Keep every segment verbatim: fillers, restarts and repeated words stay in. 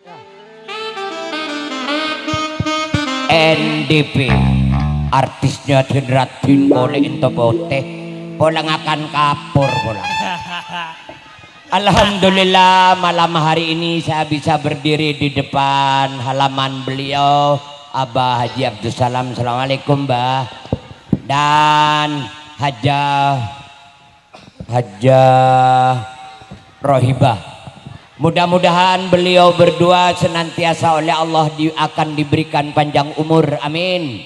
N D P, artisnya Din Radin, kole ento pote, polangakan kapur pola. Alhamdulillah, malam hari ini saya bisa berdiri di depan halaman beliau, Abah Haji Abdussalam. Assalamualaikum, Bah. Dan Hajah, Hajah Rohibah. Mudah-mudahan beliau berdua senantiasa oleh Allah di-, akan diberikan panjang umur. Amin.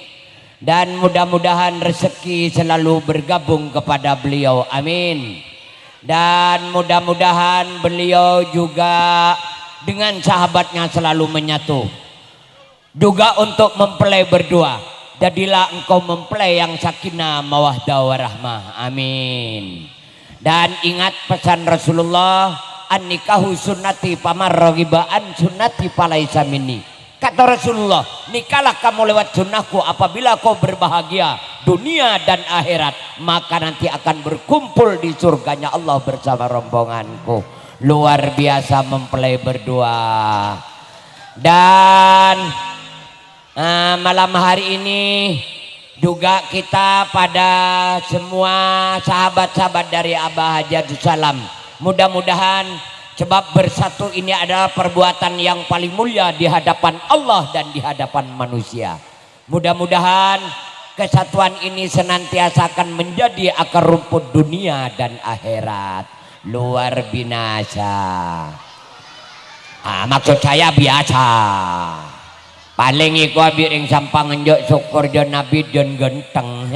Dan mudah-mudahan rezeki selalu bergabung kepada beliau. Amin. Dan mudah-mudahan beliau juga dengan sahabatnya selalu menyatu. Juga untuk mempelai berdua, jadilah engkau mempelai yang sakinah mawaddah warahmah. Amin. Dan ingat pesan Rasulullah, "An-nikahu sunnati faman raghiba an sunnati falaisa minni." Kata Rasulullah, "Nikahlah kamu lewat sunnahku, apabila kau berbahagia dunia dan akhirat, maka nanti akan berkumpul di surganya Allah bersama rombonganku." Luar biasa mempelai berdua. Dan, eh, malam hari ini juga kita pada semua sahabat-sahabat dari Abah Haji Abdussalam. Mudah-mudahan sebab bersatu ini adalah perbuatan yang paling mulia di hadapan Allah dan di hadapan manusia. Mudah-mudahan kesatuan ini senantiasa akan menjadi akar rumput dunia dan akhirat. Luar binasa. Ah, maksud saya biasa. Paling iku abi' rèng Sampang enjâ' sokor jân abi' jân ghântheng.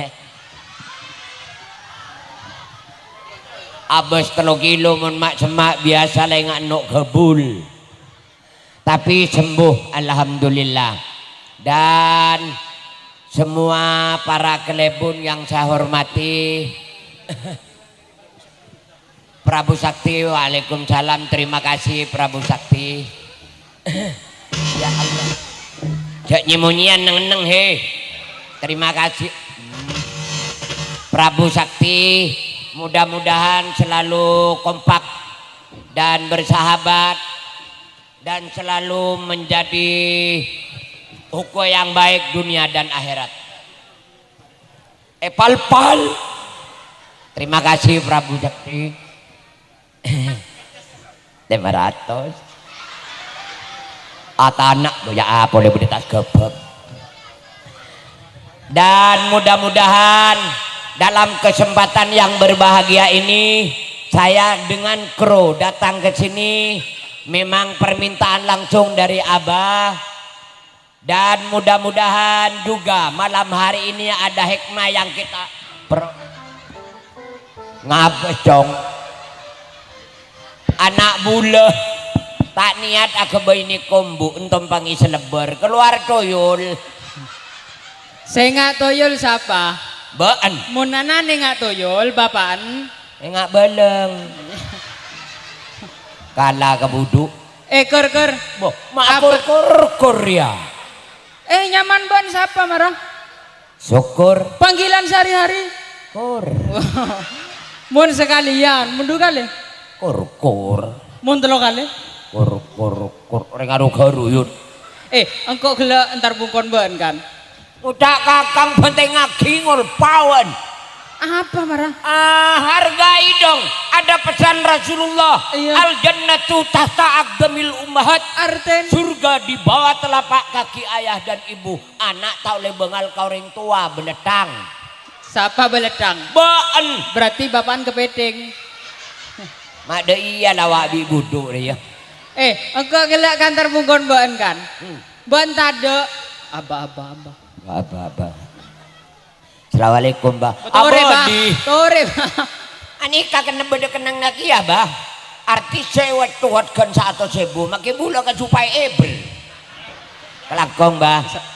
Abâs tello kilo mon ma'-, semma' biasa la enga' enno' ghâbul. Tapi sembuh, alhamdulillah. Dan semua para kalèbun yang saya hormati, Prabu Sakti, waalaikumsalam, terima kasih, Prabu Sakti. Ya Allah. Jhâ' nyè-monyèyan neng-enneng, he. Terima kasih. Prabu Sakti, mudah-mudahan selalu kompak dan bersahabat dan selalu menjadi ukhuwah yang baik dunia dan akhirat. Epal-pal. Terima kasih, Prabu Sakti. Lèma ratos. Atana', boya apa lè budi tas ghâbâk. Dan mudah-mudahan dalam kesempatan yang berbahagia ini, saya dengan kru datang ke sini memang permintaan langsung dari Abah. Dan mudah-mudahan juga malam hari ini ada hikmah yang kita per-, ngabâs, Cong. Ana' bulâ ta' niyat aghâbây nèko, embu' èntompangè salebbâr, kalowar toyol. Sè nga' toyol sapa? Bâ'en. Mon ana'na nga' toyol, bapa'en. Enga' bâlâng. Kala ka budhu'. Eh, Kor, Kor. Boh, ma' Apa? Kor-kor, Kor, ya. Eh, nyaman bâ'en sapa, mara? Sokkor. Panggilan sehari-hari? Kor. Mon sakalèyan, mon du kalè? Kor-kor. Mon tello kalè? Kor, kor, kor. Orèng aro garuyut. Eh, engko' ghellâ' entar bungkon bâ'en, kan? Oca' kakang bhântèngaghi ngolpaon. Apa, mara? Ah, hargai dong. Ada pesan Rasulullah. Iya. "Al jannatu tahta aqdamil ummahat." Arten? Surga di bawah telapak kaki ayah dan ibu. Ana' ta' ollè bângal ka orèng towa, bâlâththang. Sapa bâlâththang? Bâ'en. Berarti bapa'en kepèthèng. Ma' dâ' iyâ la wa' bi' budhu' rèya. Eh, engko' ghellâ' ka entar bungkon bâ'en, kan? Hmm. Bâ'en tadâ'. Abah, abah, abah. Abah, abah. Assalamualaikum, Bah. Torè, Bah. Abâ' di. Torè, Bah. Anèka kennèng bâdâ kennengnga kèya, Bah. Artis sè wèt-towèt ghân saratos èbu, makè bulâ ka Jupai Ebel. Kalangkong, Bah. Sa-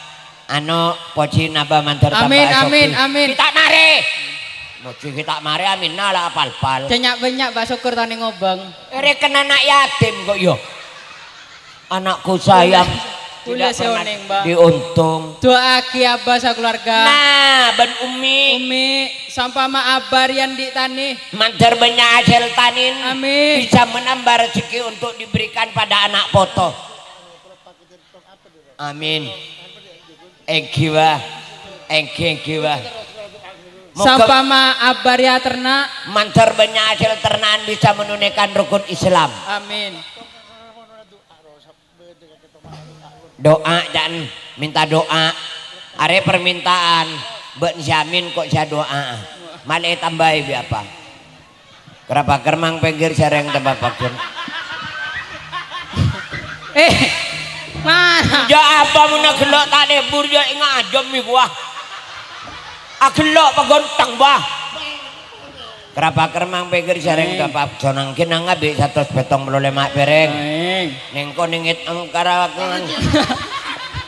Ano, pojhina, Bah, mandhâr Amin, tambâ amin, sogi. Amin. Kita' marè. Mojhi kita' marè, aminna la apal-pal. Jhâ' nya'-bânnya', Bah, sokkor tanè ngobâng. Èrèken ana' yatim kok, yâ. Anakku sayang, Kaulâ tidak sè pernah onèng, Bah. Diuntung. Du'aaghi Abah sakeluarga. Nah, bân Ummi. Ummi, sampama Abah rèya andi' tanè. Mandhâr bânnya' hasèl tanèn. Amin. Bisa menambah rezeki untuk diberikan pada anak poto. Amin. Èngghi, Bah. Èngghi, èngghi, Bah. Moghâ Sampama abâ' rèya terna'. Mandhâr bânnya' hasil terna'an bisa menunaikan rukun Islam. Amin. Doa, ca'na minta doa. Arè permintaan. Bâ'na sè amin, ko' sè adu'a. Malè ètambâi bi' apa? Kera-pakera mang pèngghir sareng tempat paggun. Eh, mana? Jâ' apa mon aghellâ' ta' lebur, jâ' ngajâm mi' buah. Aghellâ' pagontang, Bah. Kera-pakera mang pèngghir sareng tempat sonang kinang abi satos pètong polo lèma' pèrèng. Aeng. Nèng konèngit engkara wakengan.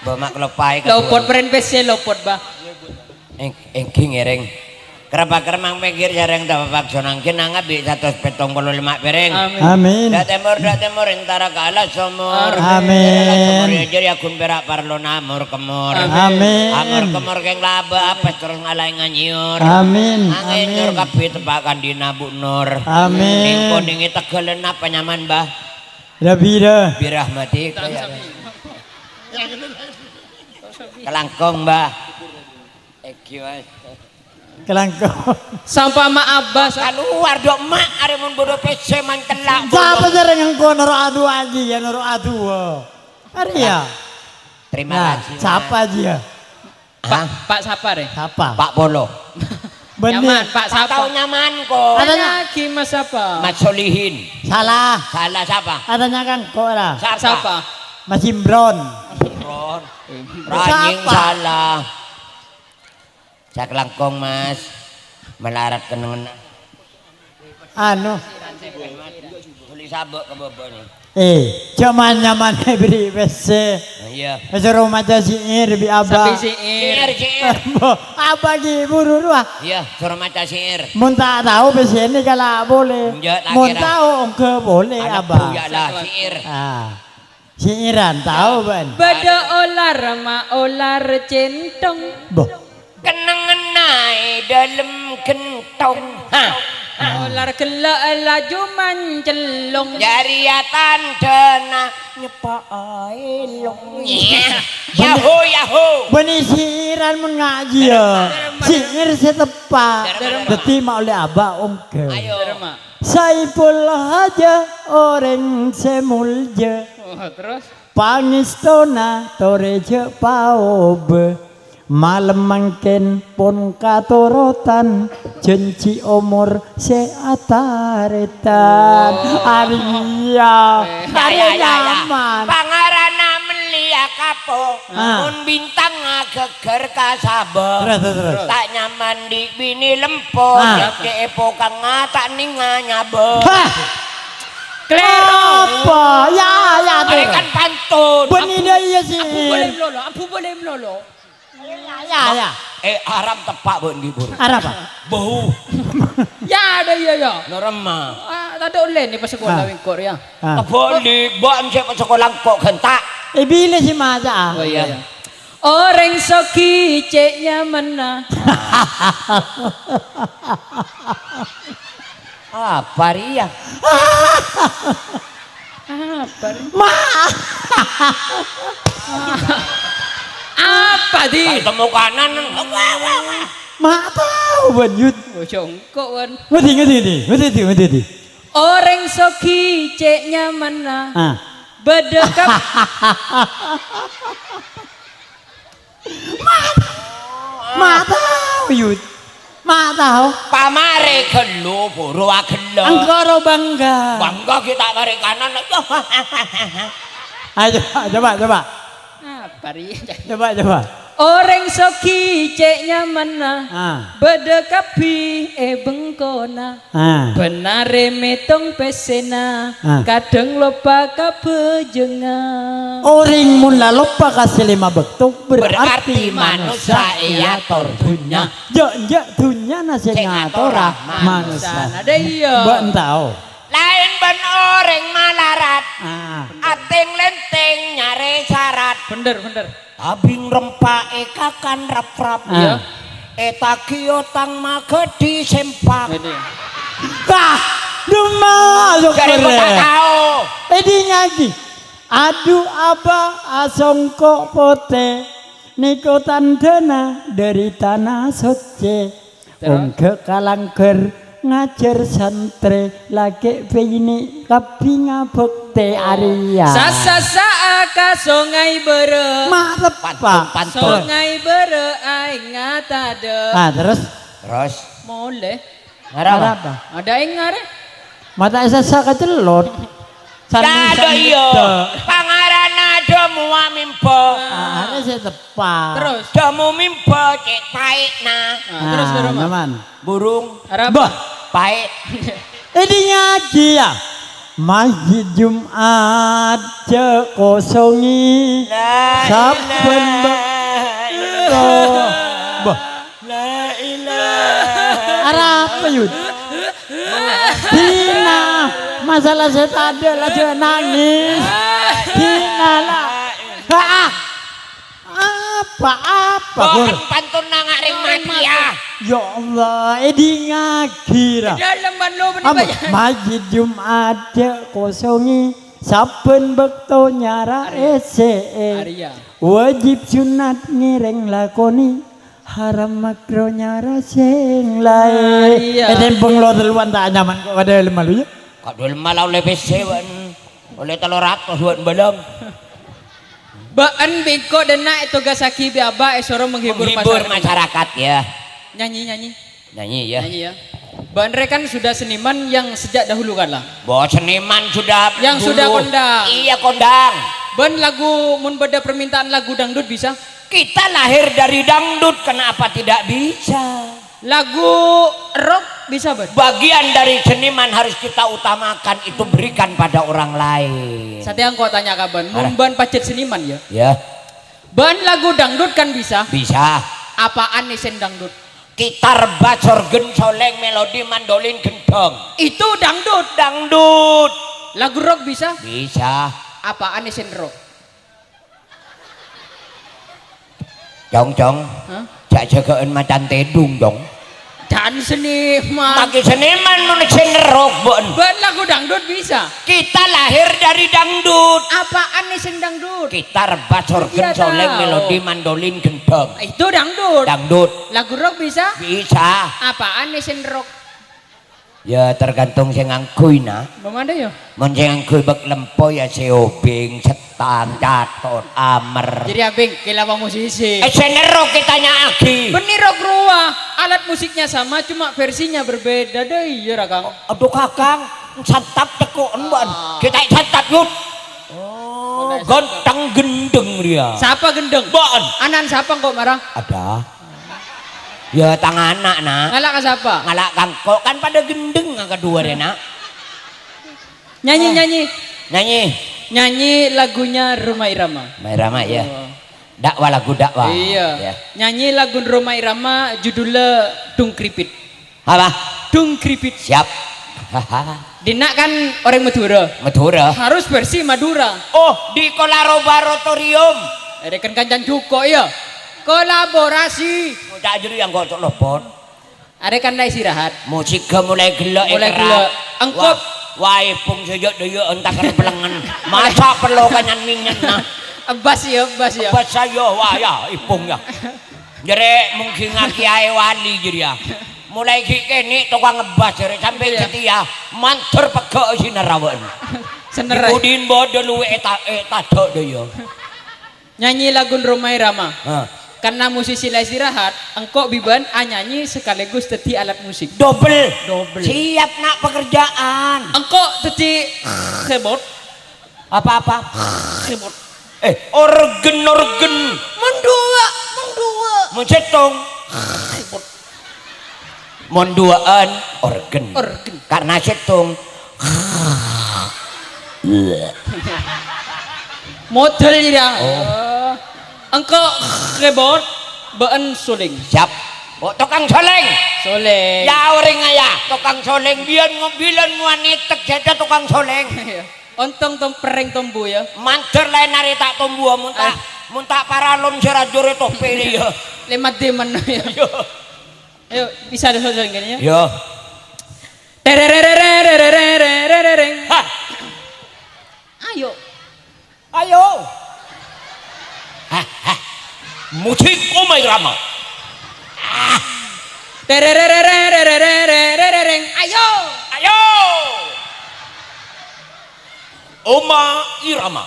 Bâ' ma' kaloppaè ka Lopot duwân. Pèrèn pèssè lopot, Bah. Eng-, èngghi ngèrèng. Kera-pakera mang pèngghir sareng tapapak sonang kinang abi satos pètong polo lèma' pèrèng. Amin. Amin. Dâ' tèmor, dâ' tèmor, entara ka alas somor. Amin. Alas somor ya jârèya ghun pèra' parlona amor-kemmor. Amin. Amor-kemmor kèng labâ apes terros ngalaè nganyior. Amin. Angèn nyor kabbhi teppa' kandhina Bu' Nur. Amin. Nèng konèngè tegghâlân apa nyaman, Bah? Rabira. Birahmatika ya. Kalangkong, Bah. Èngghi, Mas. Kalangkong. Sampama abâ' sa- Kalowar, dok, Mak, arè mon bâdâ pèssè man tella'. Sapa jârèya ngko noro' adu'a jiyâ, noro' adu'a. Arèya. Terima Nah, kasih, Mas. Sapa jiyâ? Hah? Pak sapa, rè? Sapa? Pak Polo. Bânnè. Nyaman, Pak sapa? Tao nyaman, ko. Katanya Lagi Mas sapa? Mas Solihin. Salah. Salah sapa? Katanya kan ko lah. Sapa? Sapa? Mas Imron. Imron. Imron. Ranying Sapa? Salah. Sakalangkong, Mas. Malarat kenengngen. Anu. Tuli sabâ' ka bâbâna. Eh, jhâman-nyaman bâri' pèssè. Nah, iyâ. Soro maca syi'ir bi' abâ'. Sambi syi'ir. Syi'ir, syi'ir. Mbok, abâ' ghi' buru rowa. Iyâ, soro maca syi'ir. Mon ta' tao pèssèna kala polè. Enjâ', ta' Mon kèra. Tao ongghâ polè, Anak abâ'. Buya lah, syi'ir. Ah. Syi'iran, tao bân? Bâdâ olar ma' olar centong. Boh. Kenengngenna è dâlem ghentong. Ha. Olar ghellâ' laju mancellong. Jârèya tandhâna nyeppa'a èlong. Yaho, yaho. Bânnè syi'iran mon ngajiyâ. Syi'ir sè teppa'. Dâddhi ma' ollè abâ' ongghâ. Ayo. Saiful Haja orèng sè molja. Oh, terus? Pangèstona torè jhâ' paobâ. Malem mangkèn pon katorotan, jhânjhi omor sè atarètan. Oh. Arèya, Eh, arèya ya, ya, ya. Nyaman. Pangaranna mellèya kapo, Ah. mon bintang agegger ka sabâ. Terus, terus, terus. Ta' nyaman di' binè lempo, Ah. cècè'è pokangnga ta' nènga nyabâ. Hah! Klèro. Apa? Ya, ya, Arè terus. Kan pantun. Bânnè Abu, dâ' iyâ sih. Abu boleh melolo, Abu boleh melolo. Ya, ya, ya. Eh, haram teppa' bân di buru. Haram apa? Bau. Ya, ada iya, ya. Norma. Ah, tadi oleh nih pas sekolah Ah. wingkor, ya. Ah. Kebalik, bân sè pas sekolah kok gentak. Eh, bilâ sih maca, ah? Oh, iya, iya. Orèng soghi cè' nyamana. Apa, Ria? Apa, Ria? Ma. Apa, Di? Temu kanan. Wah, wah, wah. Ma tao, Wan, Yud. Oh, jongkok, Wan. Ngerti, ngerti, ngerti. Ngerti, ngerti, ngerti. Orèng soghi cè' nyamana. Ah. Bâdâ kap- Ma tao, Yud. Ma tao. Pamarè ghellu, buru aghellâ'. Engko' ro bangga. Bangga ghi' ta' marè kanan. Ayo, coba, coba. Apa, Ri? Coba, coba. Orèng soghi cè' nyamana. Ah. Bâdâ kabbhi è bengkona. Ah. Bân arè mètong pèssèna, Ah. kadhâng loppa ka bhâjângnga. Orèng mon la loppa ka sè lèma bâkto, berarti Berarti manossa manossa èyator dhunnya. Jâ'-enjâ' dhunnyana sè Sè ngatora ngatora manossa. Manossa. Ada iya. Mbok entao. Laèn bân orèng malarat. Ah. Atèng-lèntèng nyarè sarat. Bener, bener. Abing rempa èkakan rap-rap. Iya. Ètagi otang maghâdhi sempak. Ini. Tah, duma, Jârèya kok ta' tao. Èdingngaghi. Adu abâ' asongko' potè, nèko tandhâna dhâri tana soccè. Terus? Ongghâ ka langghâr ngajhâr santrè, lakè' binè' kabbhi ngabhâktè arèya. Sassa'a ka Songay Bârâ'. Mareppa. Pantun, pantun. Songay Bârâ' aèngnga tadâ'. Ah, terus? Terus? Molè. Ngarapa? Ngarapa? Adâ' èngnga rè. Mata sassa kacellot. Sanèsan Kado iyo. Pangaranna Damuwa Mimba. Ah, arè sè teppa'. Terus? Damu Mimba cè' paè'na. Ah, terus, Nah, Bro, Mak? Naman. Burung Arapa? Bah. Paè'. Èdingngaghi, yâ. Masjid Jumat jhâ' kosongè. La Sabbhân ilaha bâ-, illallah. Bah. La ilaha Arapa, Yud? Dina, masalah sè tadâ' la jhâ' nangès. Dina la. Haa. Apa, apa, Gur? Bukan pantun nanga ring mati, ya. Ya Allah, èdingngaghi, ra. Dalem ban lo bânnè Apa? Bâjâ. Masjid Jumat jhâ' kosongè, sabbhân bâkto nyara èssè'è. Arèya. Wajib sunat ngèrèng lakonè. Haram makro nyara sèng laèn. Ah, iyâ. Eh, tèmbhâng lo telluan ta' nyaman kok padâ lem malu, yâ? Kok dul malu olè pèssè, bân. Olè tello ratos, bân, bâlâng. Bâ'ân bengko dâna ètogasaghi bi' abah èsoro menghibur Menghibur masyarakat. masyarakat, ya. Nyanyi, nyanyi. Nyanyi, ya. Nyanyi, ya. Bâ'ân rè kan sudah seniman yang sejak dahulu kala. Bahwa seniman sudah Yang sudah dulu. kondang. Iya, kondang. Bâ'ân lagu, mon bâdâ permintaan lagu dangdut bisa? Kita lahir dari dangdut, kenapa tidak bisa? Lagu rock bisa, Bân? Bagian dari seniman harus kita utamakan, itu berikan pada orang lain. Satèya engko' tanya ka Bân, mon Arah. Bân pajhât seniman, ya? Ya. Bân lagu dangdut kan bisa? Bisa. Apaan nih sèn dangdut? Gitar, bas, organ, soleng, melodi, mandolin, gendong. Itu dangdut. Dangdut. Lagu rock bisa? Bisa. Apaan nih sèn rock? Cong, Cong. Hah? Jhâ' jâgâ'ân macan tèdung, Cong. Can seniman. Mangkè seniman mon sèn rock, bân. Bân lagu dangdut bisa. Kita lahir dari dangdut. Apaan nih sèn dangdut? Gitar, bas, organ, Iya, soleng, tahu. melodi, mandolin, gendong. Itu dangdut. Dangdut. Lagu rock bisa? Bisa. Apaan nih sèn rock? Ya, tergantung sè ngangghuy, Nak. Bâ'ân dâ', ya? Mon sè ngangghuy bâk lempo, ya, sè obing, settang, catot, amer. Jadi, abing, kèla apa musisi? Eh, sè nero kita nya'aghi. Bânnè rock rowa. Alat musiknya sama, cuma versinya berbeda. Dâ' iyâ, ra, Kang? Aduh, Kakang, santap cekko'en, bân. Ah. Kita santap, Yud. Oh, Boleh. Ganteng gendeng dia. Sapa gendeng? Bân. Anan sapa engko' mara? Ada. Ya, tang ana', Nak. Ngala' ka sapa? Ngala' ka engko', kan padâ gendeng kadhuwâ rè, Nak. Nyanyi, Ah. nyanyi. Nyanyi. Nyanyi lagunya Rhoma Irama. Rhoma Irama, ya. Oh. Dakwah, lagu dakwah. Iya. Ya. Nyanyi lagu Rhoma Irama judulnya Dung Kripit. Apa? Dung Kripit. Siap. Dina kan orang Madura. Madura. Harus versi Madura. Oh, di Kolarobaratorium. Arè kan kancana Juko, iya. Kolaborasi. Ngucap juru yang kocok lopot. Arè kan la istirahat. Musiknya mulai gelo, Mulai gelo. Engkop. Wah, wah, ipung sejak daya entak kerepelengan. Masa perlu kanyan minyen, nah. Ebas ya, ebas ya. Ebas saya, wah, ya, ipung ya. Jere mungkin ngaki ae wali jadi ya. Mulai ghi kene tukang ngebas jere sampai Iya. setia. Manter pegge sinar awan. Sener. Di budin bodo luwe eta, eta dok daya. Nyanyi lagu Rhoma Irama. Hah. Karena musisi la istirahat, engko' bi bân anyanyi sekaligus dadi alat musik. Double. Double. Siap, nak, pekerjaan. Engko' dadi keyboard. Apa-apa? Keyboard. Eh, organ, organ. Mendua, mendua. Mun settong. Keyboard. Mon duwâ'ân organ. Organ. Karena settong. Model ya. Oh. Engko' keyboard bâ'ân suling. Siap. Oh, tukang soleng. Soleng. Ya, orèng ya, tukang soleng. Biyen ngobilan muan netek jada tukang soleng. Iya. Ontong tom-, pereng tombu ya. Manter lain hari tak tombu, mun tak, Eh. mun tak paralon sira jore tope ya. Lemat demen ya. Iya. Ayo, bisa ada saudara gini ya. Iya. Tererererererererereng. Hah. Ayo. Ayo. Hah, hah. Musik Rhoma Irama. Ah. Terererererererereng. Ayo. Ayo. Rhoma Irama.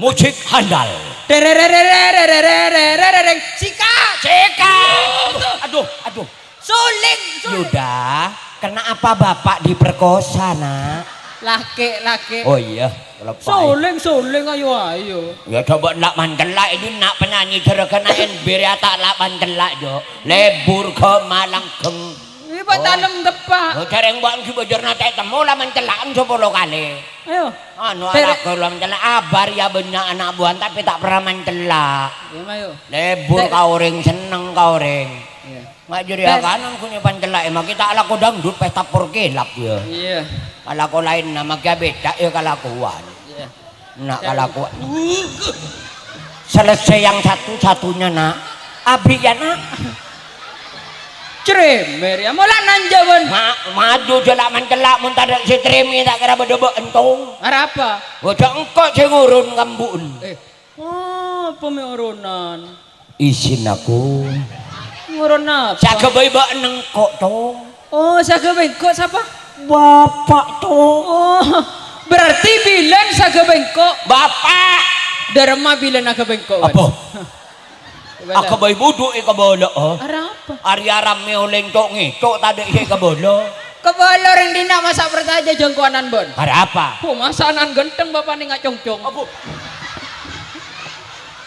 Musik handal. Terererererererereng. Sikat. Sikat. Aduh, aduh. Suling, suling. Yuda, kenapa bapak diperkosa, Nak? Laki, laki. Oh iya, lupa. Suling, suling, ayo, ayo. Ya, coba la' mancella' ini, nak penyanyi jeragan N B R ya, ta' la' mancella', Jo. Lebur ke Malanggeng. Ini Pak Talem tepak. Oh, jareng buat si bojor nate temu la mancella'an sepuluh kali. Ayo. Anu, Tere- ala kolom cella' abar ya banyak anak buah, tapi ta' pernah mancella'. Iya, mayo. Lebur Tere- ka oreng, seneng ka oreng. Iya. Mak juri Tere- akanan kunyo pancella', emang kita alako dangdut pesta porkelap ya. Iya. Alako lain nama kia beda ya kalakuan. Iya. Nak Tere- kalakuan. Selesai yang satu-satunya, Nak. Abi ya, Nak. Cremer ya, mola nanjâwân. Ma-, maju jâ la mancella', mon tadâ' sè treme ta' kèra bâdâ bâ'en, Tong. Arapa? Bâdâ engko' sè ngoron kambu'en. Eh, apa mè' oronan? Isin aku. Ngoron apa? Sè aghâbây bâ'en engko', Tong. Oh, sè aghâbây engko' sapa? Bapak, Tong. Oh, berarti bilân sè aghâbây engko'? Bapak. Dâremma bilân aghâbây engko', Wan? Apa? Kabâlâ. Aghâbây budhu' è kabâlâ, oh. Arapa? Arèya rammè olèng co'-ngèco' tadâ' sè kabâlâ. Kabâlâ orèng dinna' masa' parcajâ jhângko'anan bân. Arapa? Oh, masa'an ghântheng bapa'na ngacongcong. Apo?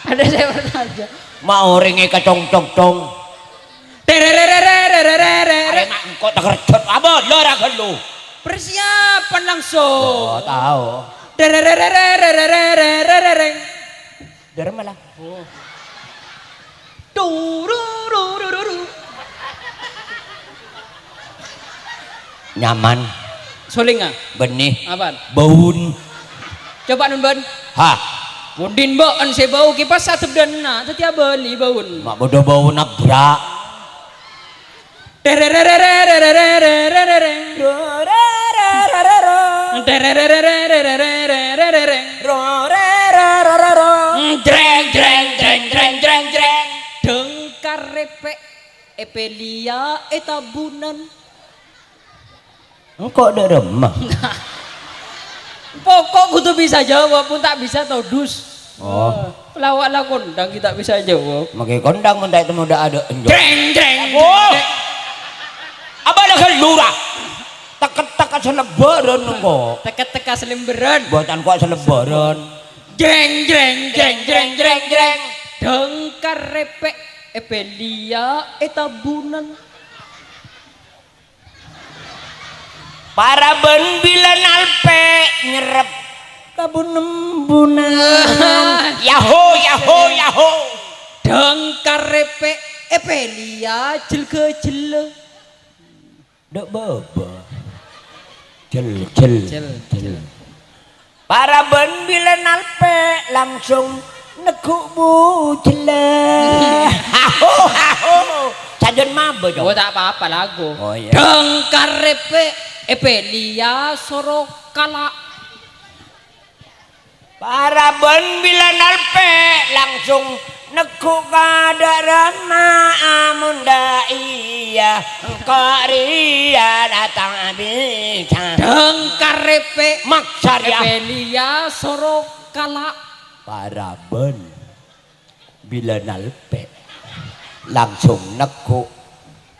Adâ' sè parcajâ. Ma' orèng è kacongcong-cong. Tererererererereng. Arè ma' engko' takerjot. Abâlâ ra ghâllu. Persiapan langsung. Oh, tao. Tererererererereng. Dâremma la. Oh. Turururururu. Nyaman. Solinga. Bânnè. Apaan? Bâun. Coba nun bân. Hah. Pondhin bâ'en sè bâu kipas adhep dâ' enna', dhâddhi abâli bâun. Ma' bâdâ bâun abrak. Tererererererereng. Terererererereng. Jreng, jreng, jreng, jreng, jreng, jreng. Dhângkar rèpè' èpèlèya è tabunan. Engko' dâ' remma. Pokok kodhu bisa jawab, mon ta' bisa todus. Oh. Lawak la kondang ghi' ta' bisa jawab. Mangkè kondang mon ta' ètemmo dâ'-adâ' enjâ'. Jreng, jreng, oh, jreng. Abâlâ ghâllu ra. Teket-teket salebbârân engko'. Teket-teket salebbârân. Bâ'en kok salebbârân. Jreng, jreng, jreng, jreng, jreng, jreng. Dhângkar rèpè' èpèlèya è tabunan. Parabân bilân alpè' nyerrep ka bun-embunan. Yaho, yaho, yaho. Dhângkar rèpè' èpèlèya jel-ghâjella. Dâ' bâbâ. Jel, jel, Jel, jel. Jel. Parabân bilân alpè' langsung neggu' bujellâ. Haho, haho. Sajân mabâ, Cong. Oh, ta' apa-apa, lagu. Oh, iya. Dhângkar rèpè' èpèlèya soro kala'. Parabân bilân alpè' langsung neggu' ka dâ' rana, amon dâ' iyâ, engko' rèya la ta' bisa. Dhângkar rèpè', maksa rèya. Èpèlèya soro kala'. Parabân bilân alpè', langsung neggu'.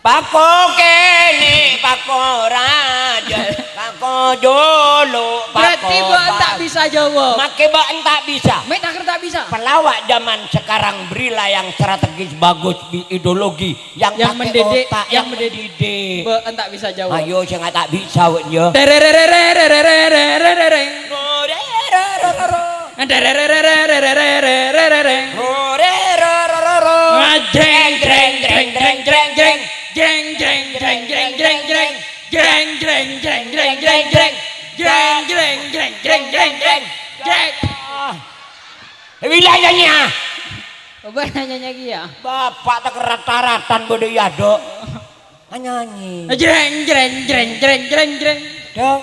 Pako kènè', pako rajâ, pako jolo', pako. Berarti bâ'en ta' bisa jawab. Mangkè bâ'en ta' bisa. Mè' takèr ta' bisa. Pelawak zaman sekarang berilah yang strategis bagus, bi-, ideologi yang Yang pakai mendidik, otak, yang yang mendidik. mendidik. Bâ'en ta' bisa jawab. Ayo, sè nga' ta' bisa, wè, ya. Tererererererereng. Tererererererereng. Jreng, jreng, jreng, jreng, jreng, jreng. Jreng, jreng, jreng, jreng, jreng, jreng. Jreng, jreng, jreng, jreng, jreng, jreng. Jreng, jreng, jreng, jreng, jreng, jreng. Jreng. Ah. Wilayahnya. Coba nanya lagi ya. Bapak tak rata-ratan bodoh ya, Dok. Nyanyi. Jreng, jreng, jreng, jreng, jreng, jreng. Dok.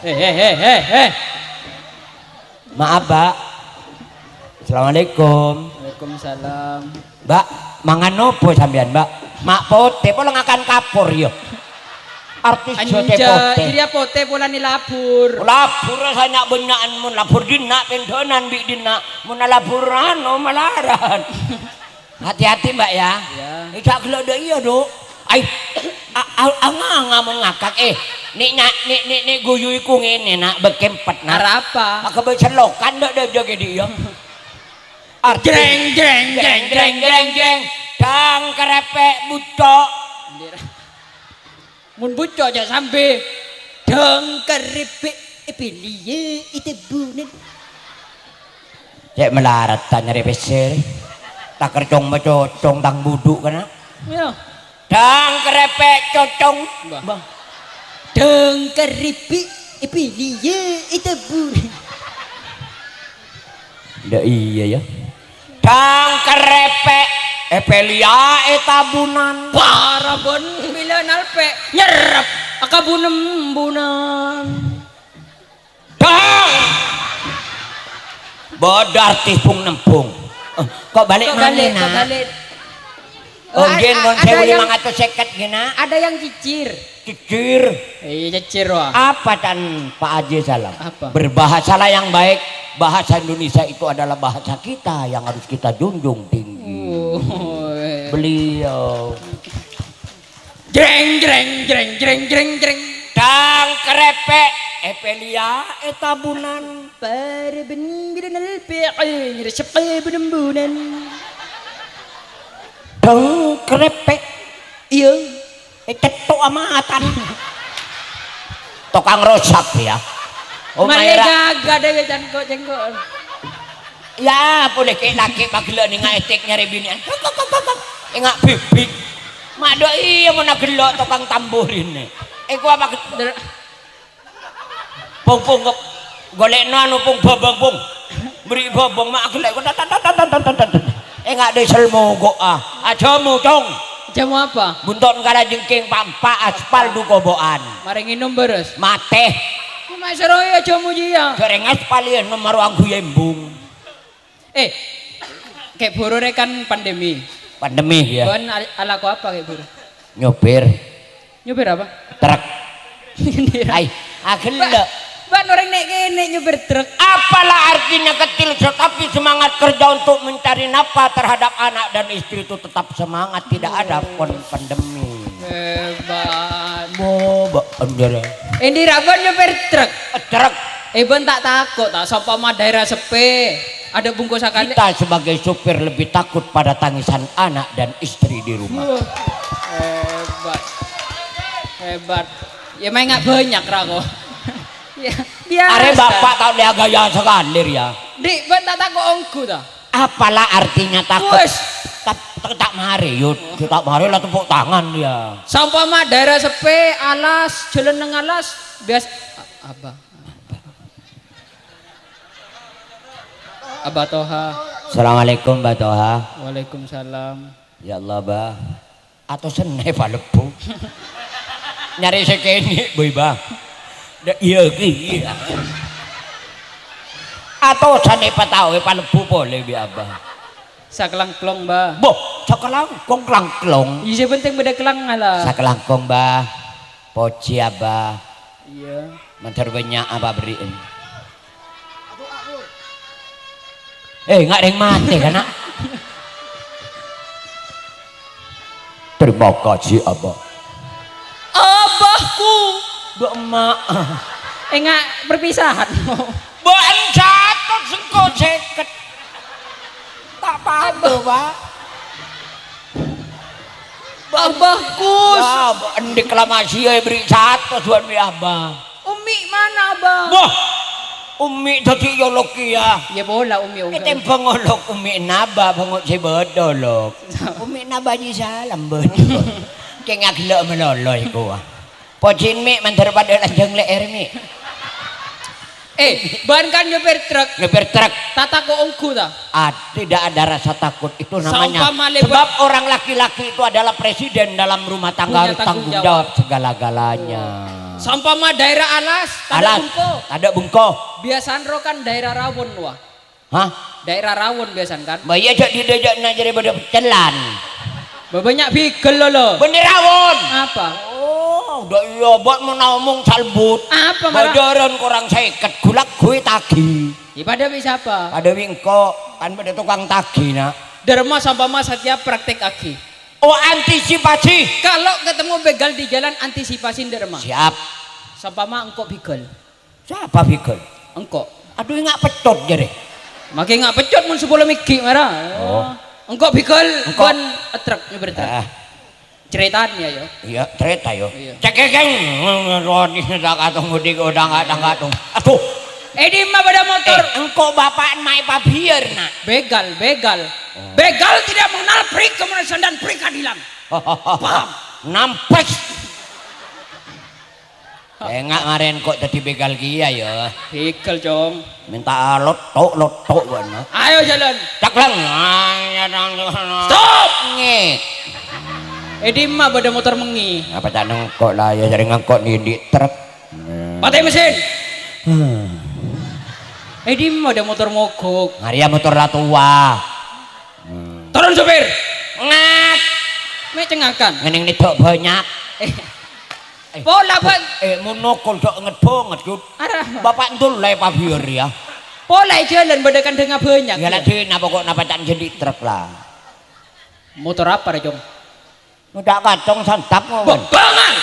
Eh, eh, eh, eh, eh. Maaf, Pak. Assalamualaikum. Waalaikumsalam. Mbak, mangan nopo sampeyan, Mbak? Ma' potè, pola ngakan kapur, ya. Artis jote Anja, potè. Iri potè polana labur. Labur sanyak bânnya'an, mon labur dinna', tèndhânan bi' dinna'. Mon labur anu, malaran. Hati-hati, Mbak, ya. Ya. Ejjhâ' ghellâ' dâ' iyâ, Duk. Ai, a-, a-, anganga mon ngakak, eh. Ni' nya-, ni', ni', ni' guyu iku ngene, Na', bâkkè empet, Na'. Arapa? Akabâ sellokan dâ', dâ', dâ', dâ', ya. Arti Jreng, jreng, jreng, jreng, jreng, jreng. Dang kerepek bucok. Mon bucok jhâ' sambi. Dang kerepek epeliye itebunen. Cè' malarat ta' nyarè pèssè. Ta' kercong macocong tang budhu' kana. Iya. Dang kerepek cocong. Mbah. Mbah. Dang kerepek epeliye itebunen. Ndak iya, ya. Dang kerepek, epeliya etabunan. Paraban bila nalpek, nyerep, akabunem-bunan. Dang! Bodoh artis pung nembung. Eh, kok balik Kok mana, balik, kok Nak? balik. Oh, Oh, nggih, a-, a-, non ada sewu limang atus seket, nggih, Nak. ada yang cicir. Cicir. Iya, cicir, wah. Apa tan Pak Haji Salam? Apa? Berbahasalah yang baik. Bahasa Indonesia itu adalah bahasa kita yang harus kita junjung tinggi. Oh, eh. Beliau. Jreng, jreng, jreng, jreng, jreng, jreng. Dang kerepek, epeliya etabunan. Paraban bila nalpek, eh, nyerep, eh, bunem-bunem. Dang kerepek. Iya. Eh, cetthok amatan. Tokang rosak, ya. Oh, Male Maera. gaga dhewe cangko-cengko. Ya, polè kè lakè' magellâ' nènga' etik nyarè binè'an. Kok, kok, kok, kok, kok. Enga' bibik. Ma' dâ' iyâ mon agello' tokang tamburin. Eh, kok apa ge-, Der- Pong, pong, kep-, golè'na anu, pong, babang, pong. Beri babang, ma' agello'. Tat, tat, tat. Enga' dhisel mogo'a. Ajamu, Cong. Jamu apa? Bunton kala jengking pampa aspal du kobo'an. Mare nginum bârâs. Matè. Ku ma' sero ya jamu jiya. Jhâreng aspal ya nomor anggu yembung. Eh, Kè Buru rè kan pandemi. Pandemi, ya. Bân al-, alako apa Kè Buru? Nyopir. Nyopir apa? Truk. Ai, agello'. Bân orèng nè' kènè' nyopir truk. Apalah artinya kecil, tetapi semangat kerja untuk mencari nafkah terhadap anak dan istri itu tetap semangat, tidak ada pon pandemi. Hebat. Bo, ba, anjir. Endi ra bân nyopir truk? Truk. Eh, bân ta' tako' ta', sampama daerah sepi, ada bungkus sakali. Kita sebagai sopir lebih takut pada tangisan anak dan istri di rumah. Wah, hebat. Hebat. Ya, main nggak banyak, ra, kok. Ya, biasa. Arè bapak tao lè agaya sakalè, ya. Dik, bân ta' tako' ongghu, ta'? Apalah artinya takut? Wes. Ta', ta', ta' marè, yo. Ta' marè lah tepuk tangan, ya. Sampama daerah sepi, alas, jalan neng alas, bias-, a-, apa? Abah Toha. Assalamualaikum, Mbah Toha. Waalaikumsalam. Ya Allah, Bah. Atos sennè palebbu. Nyarè sè kènè', boy, Bah. Dâ' iyâ, ghi, iyâ. Atosan èpataowè palebbu polè bi' Abah. Sakalangklong, Bah. Boh, sakalangkong-kalangklong. Iyâ, sè penting bâdâ kelangala. Sakalangkong, Bah. Pojhi, Abah. Iyâ. Mandhâr bânnya' apa berri'en. Eh, enga' rèng matè, kana'. Terima kasih, Abah. Abahku. Dâ' emma'. Enga' perpisahan. Bân satos sengko' sèket. Ta' apa-apa, Pak. Abahku. Ya, Pak, endek reklamasi ya, beri satos buat mi Abah. Ummi mana, Abah? Wah, Ummi tadi yolok ya. Ya, bola Ummi, Ummi. Eh, tembang olok Ummi naba, bengok si bodo, lok. Ummi naba Haji Salam, bodo. Kengak lo melolo iku, ah. Pojin, Mi, mandhâr padâ lanjhâng lè'èr, Mi. Eh, bân kan nyopir truk. Nyopir truk. Ta' tako' ongghu, ta? Ah, tidak ada rasa takut. Itu namanya. Sampama lewat. Sebab orang laki-laki itu adalah presiden dalam rumah tangga, harus tanggung jawab segala-galanya. Punya tanggung jawab. Oh. Sampama daerah alas, tadâ' bungko. Alas, tadâ' bungko. Biasana ro kan daerah rawon, wah. Hah? Daerah rawon biasanya kan? Mbah, iyâ, jhâ' dhi-, jhâ' na' jârèya bâdâ peccellan. Bâ-, banyak bigel lho, lho. Bânnè rawon. Apa? Oh, dâ' iyâ, bâ' mon omong salbut. Apa, mara? Bâjârân korang sèket, ghu-lagghu ètagi. Yâ, padâ bi' sapa? Padâ bi' engko', kan bâdâ tokang tagi, Na'. Dâremma sampama satèya praktek agi. Oh, antisipasi. Kalau ketemu begal di jalan, antisipasi dâremma. Siap. Sampama engko' bigel. Sapa bigel? Engko'. Adhu, enga' peccot jârè. Make enga' peccot mon sapolo mèghi' mara. Oh. Engko' bigel Engko'. Bân trek, nyopir trek. Ah. Ceritaan ya, yo. Iyâ, cerita, yo. Iyâ. Cekekeng. Roni, tak katong mudik, udah nggak, tak katong. Aduh. Eh, di ma' bâdâ motor? Eh, engko' bapa'en maè pabiyâr, Na'. Begal, begal. Oh. Begal tidak mengenal pri kemanusiaan dan pri keadilan. Paham? Nampes. Enga' marèn ko' dhâddhi begal kèya, yâ. Begal, Cong. Mènta lotto'-lotto' bâ'na. Ayo, jalan. Caklang. Stop! Ngèk. Eh, di ma' bâdâ motor mèngè? Apa ta' nengko' la, yâ, sering ngangko' nèng dhi' trek. Patè mesin. Hmm. Eh, di ma' bâdâ motor mogok? Arèya motor la towa. Hmm. Turun, supir. Ngak. Mè' cengakan. Ngeneng nèdhâ' bânnya'. Eh. Eh, Pola, Bang. Eh, mon nokol jhâ' nget-bângèt, Jud. Arah. Bapa' ndul laè pabiyâr, yâ. Pola è jhâlân bâdâ kandhângnga bânnya', Yâ, la, yâ. Dina pokok napa ta' jhâ' dhi' trek, la. Motor apa, rè, Cong? Ngodâ' kacong santap, Bo-, ngowan. Bangal!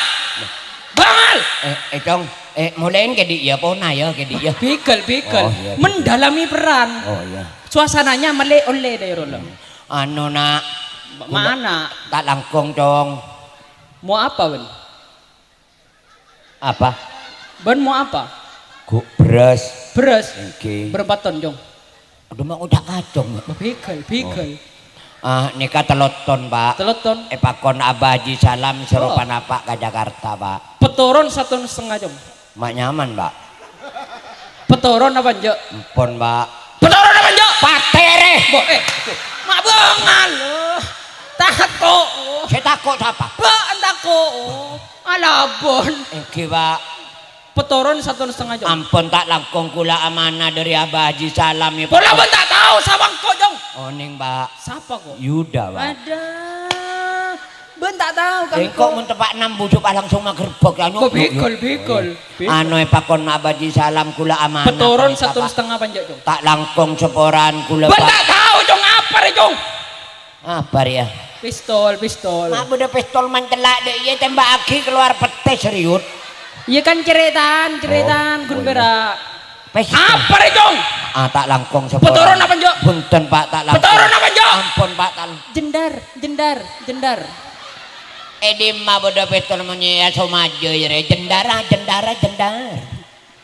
Bangal! Eh, eh, Cong. Eh, molèn kèdhi', yâ, pona, yâ, kèdhi', yâ. Bigel, bigel. Oh, iyâ, bigel. Mendalami peran. Oh, iyâ. Suasananya mele-, olle, dâ' iyâ, Rolo. Hmm. Anu, Na'. Ma-, mana? Ta' langkong, Cong. Mau apa, Wen? Apa? Bân mau apa? Gu-, beras. Beras? Èngghi. Berapa ton, Cong? Aduh, ma' ngodâ' kacong, yâ. Bigel, bigel. Oh. Ah, nèka tello ton, Pak. Tello ton? Èpakon Abah Haji Salam, soro Oh. panapa' ka Jakarta, Pak. Petoron saton setengah, Cong. Ma' nyaman, Pak. Petoron apa enjâ'? Empon, Pak. Petoron apa enjâ'? Patè, rè. Bo-, eh, ma' bangal, loh. Tako'. Sè tako' sapa? Bâ'na tako'. Alabân. Èngghi, Pak. Petoron saton setengah, Cong. Ampon, ta' langkong, kaulâ amanah dâri Abah Haji Salam, yâ, Pak. Kaulâ bân ta' tao sapa engko', Cong. Onèng, Pak. Sapa, kok? Yuda, Pak. Ada. Bân ta' tao, kan, Engko' kok. Mon teppa' ennem bujur, Pak, langsung magerbek, anu. Kok bigel, bigel, bigel. Anu, èpakon Abah Haji Salam, kaulâ amanah, Pak. Petoron saton setengah apa enjâ', Cong? Ta' langkong saporana kaulâ, Pak. Bân ta' tao, Cong. Apa, rè, Cong? Apa rèya? Pistol, pistol. Ma' bâdâ pistol mancella' dâ' iyâ, temba'aghi kalowar pettè, serius. Iyâ kan carètan, carètan, Oh, ghun oh, iyâ. Pèra'. Pistol. Apa rè, Cong? Ah, ta' langkong saporana. Petoron apa enjâ'? Bhunten, Pak, ta' langkong. Petoron apa enjâ'? Ampon, Pak, ta' Jendar, jendar, jendar. È dimma bâdâ pistol monyè ya somajâ ya rè? Jendar, ah, jendar, ah, jendar.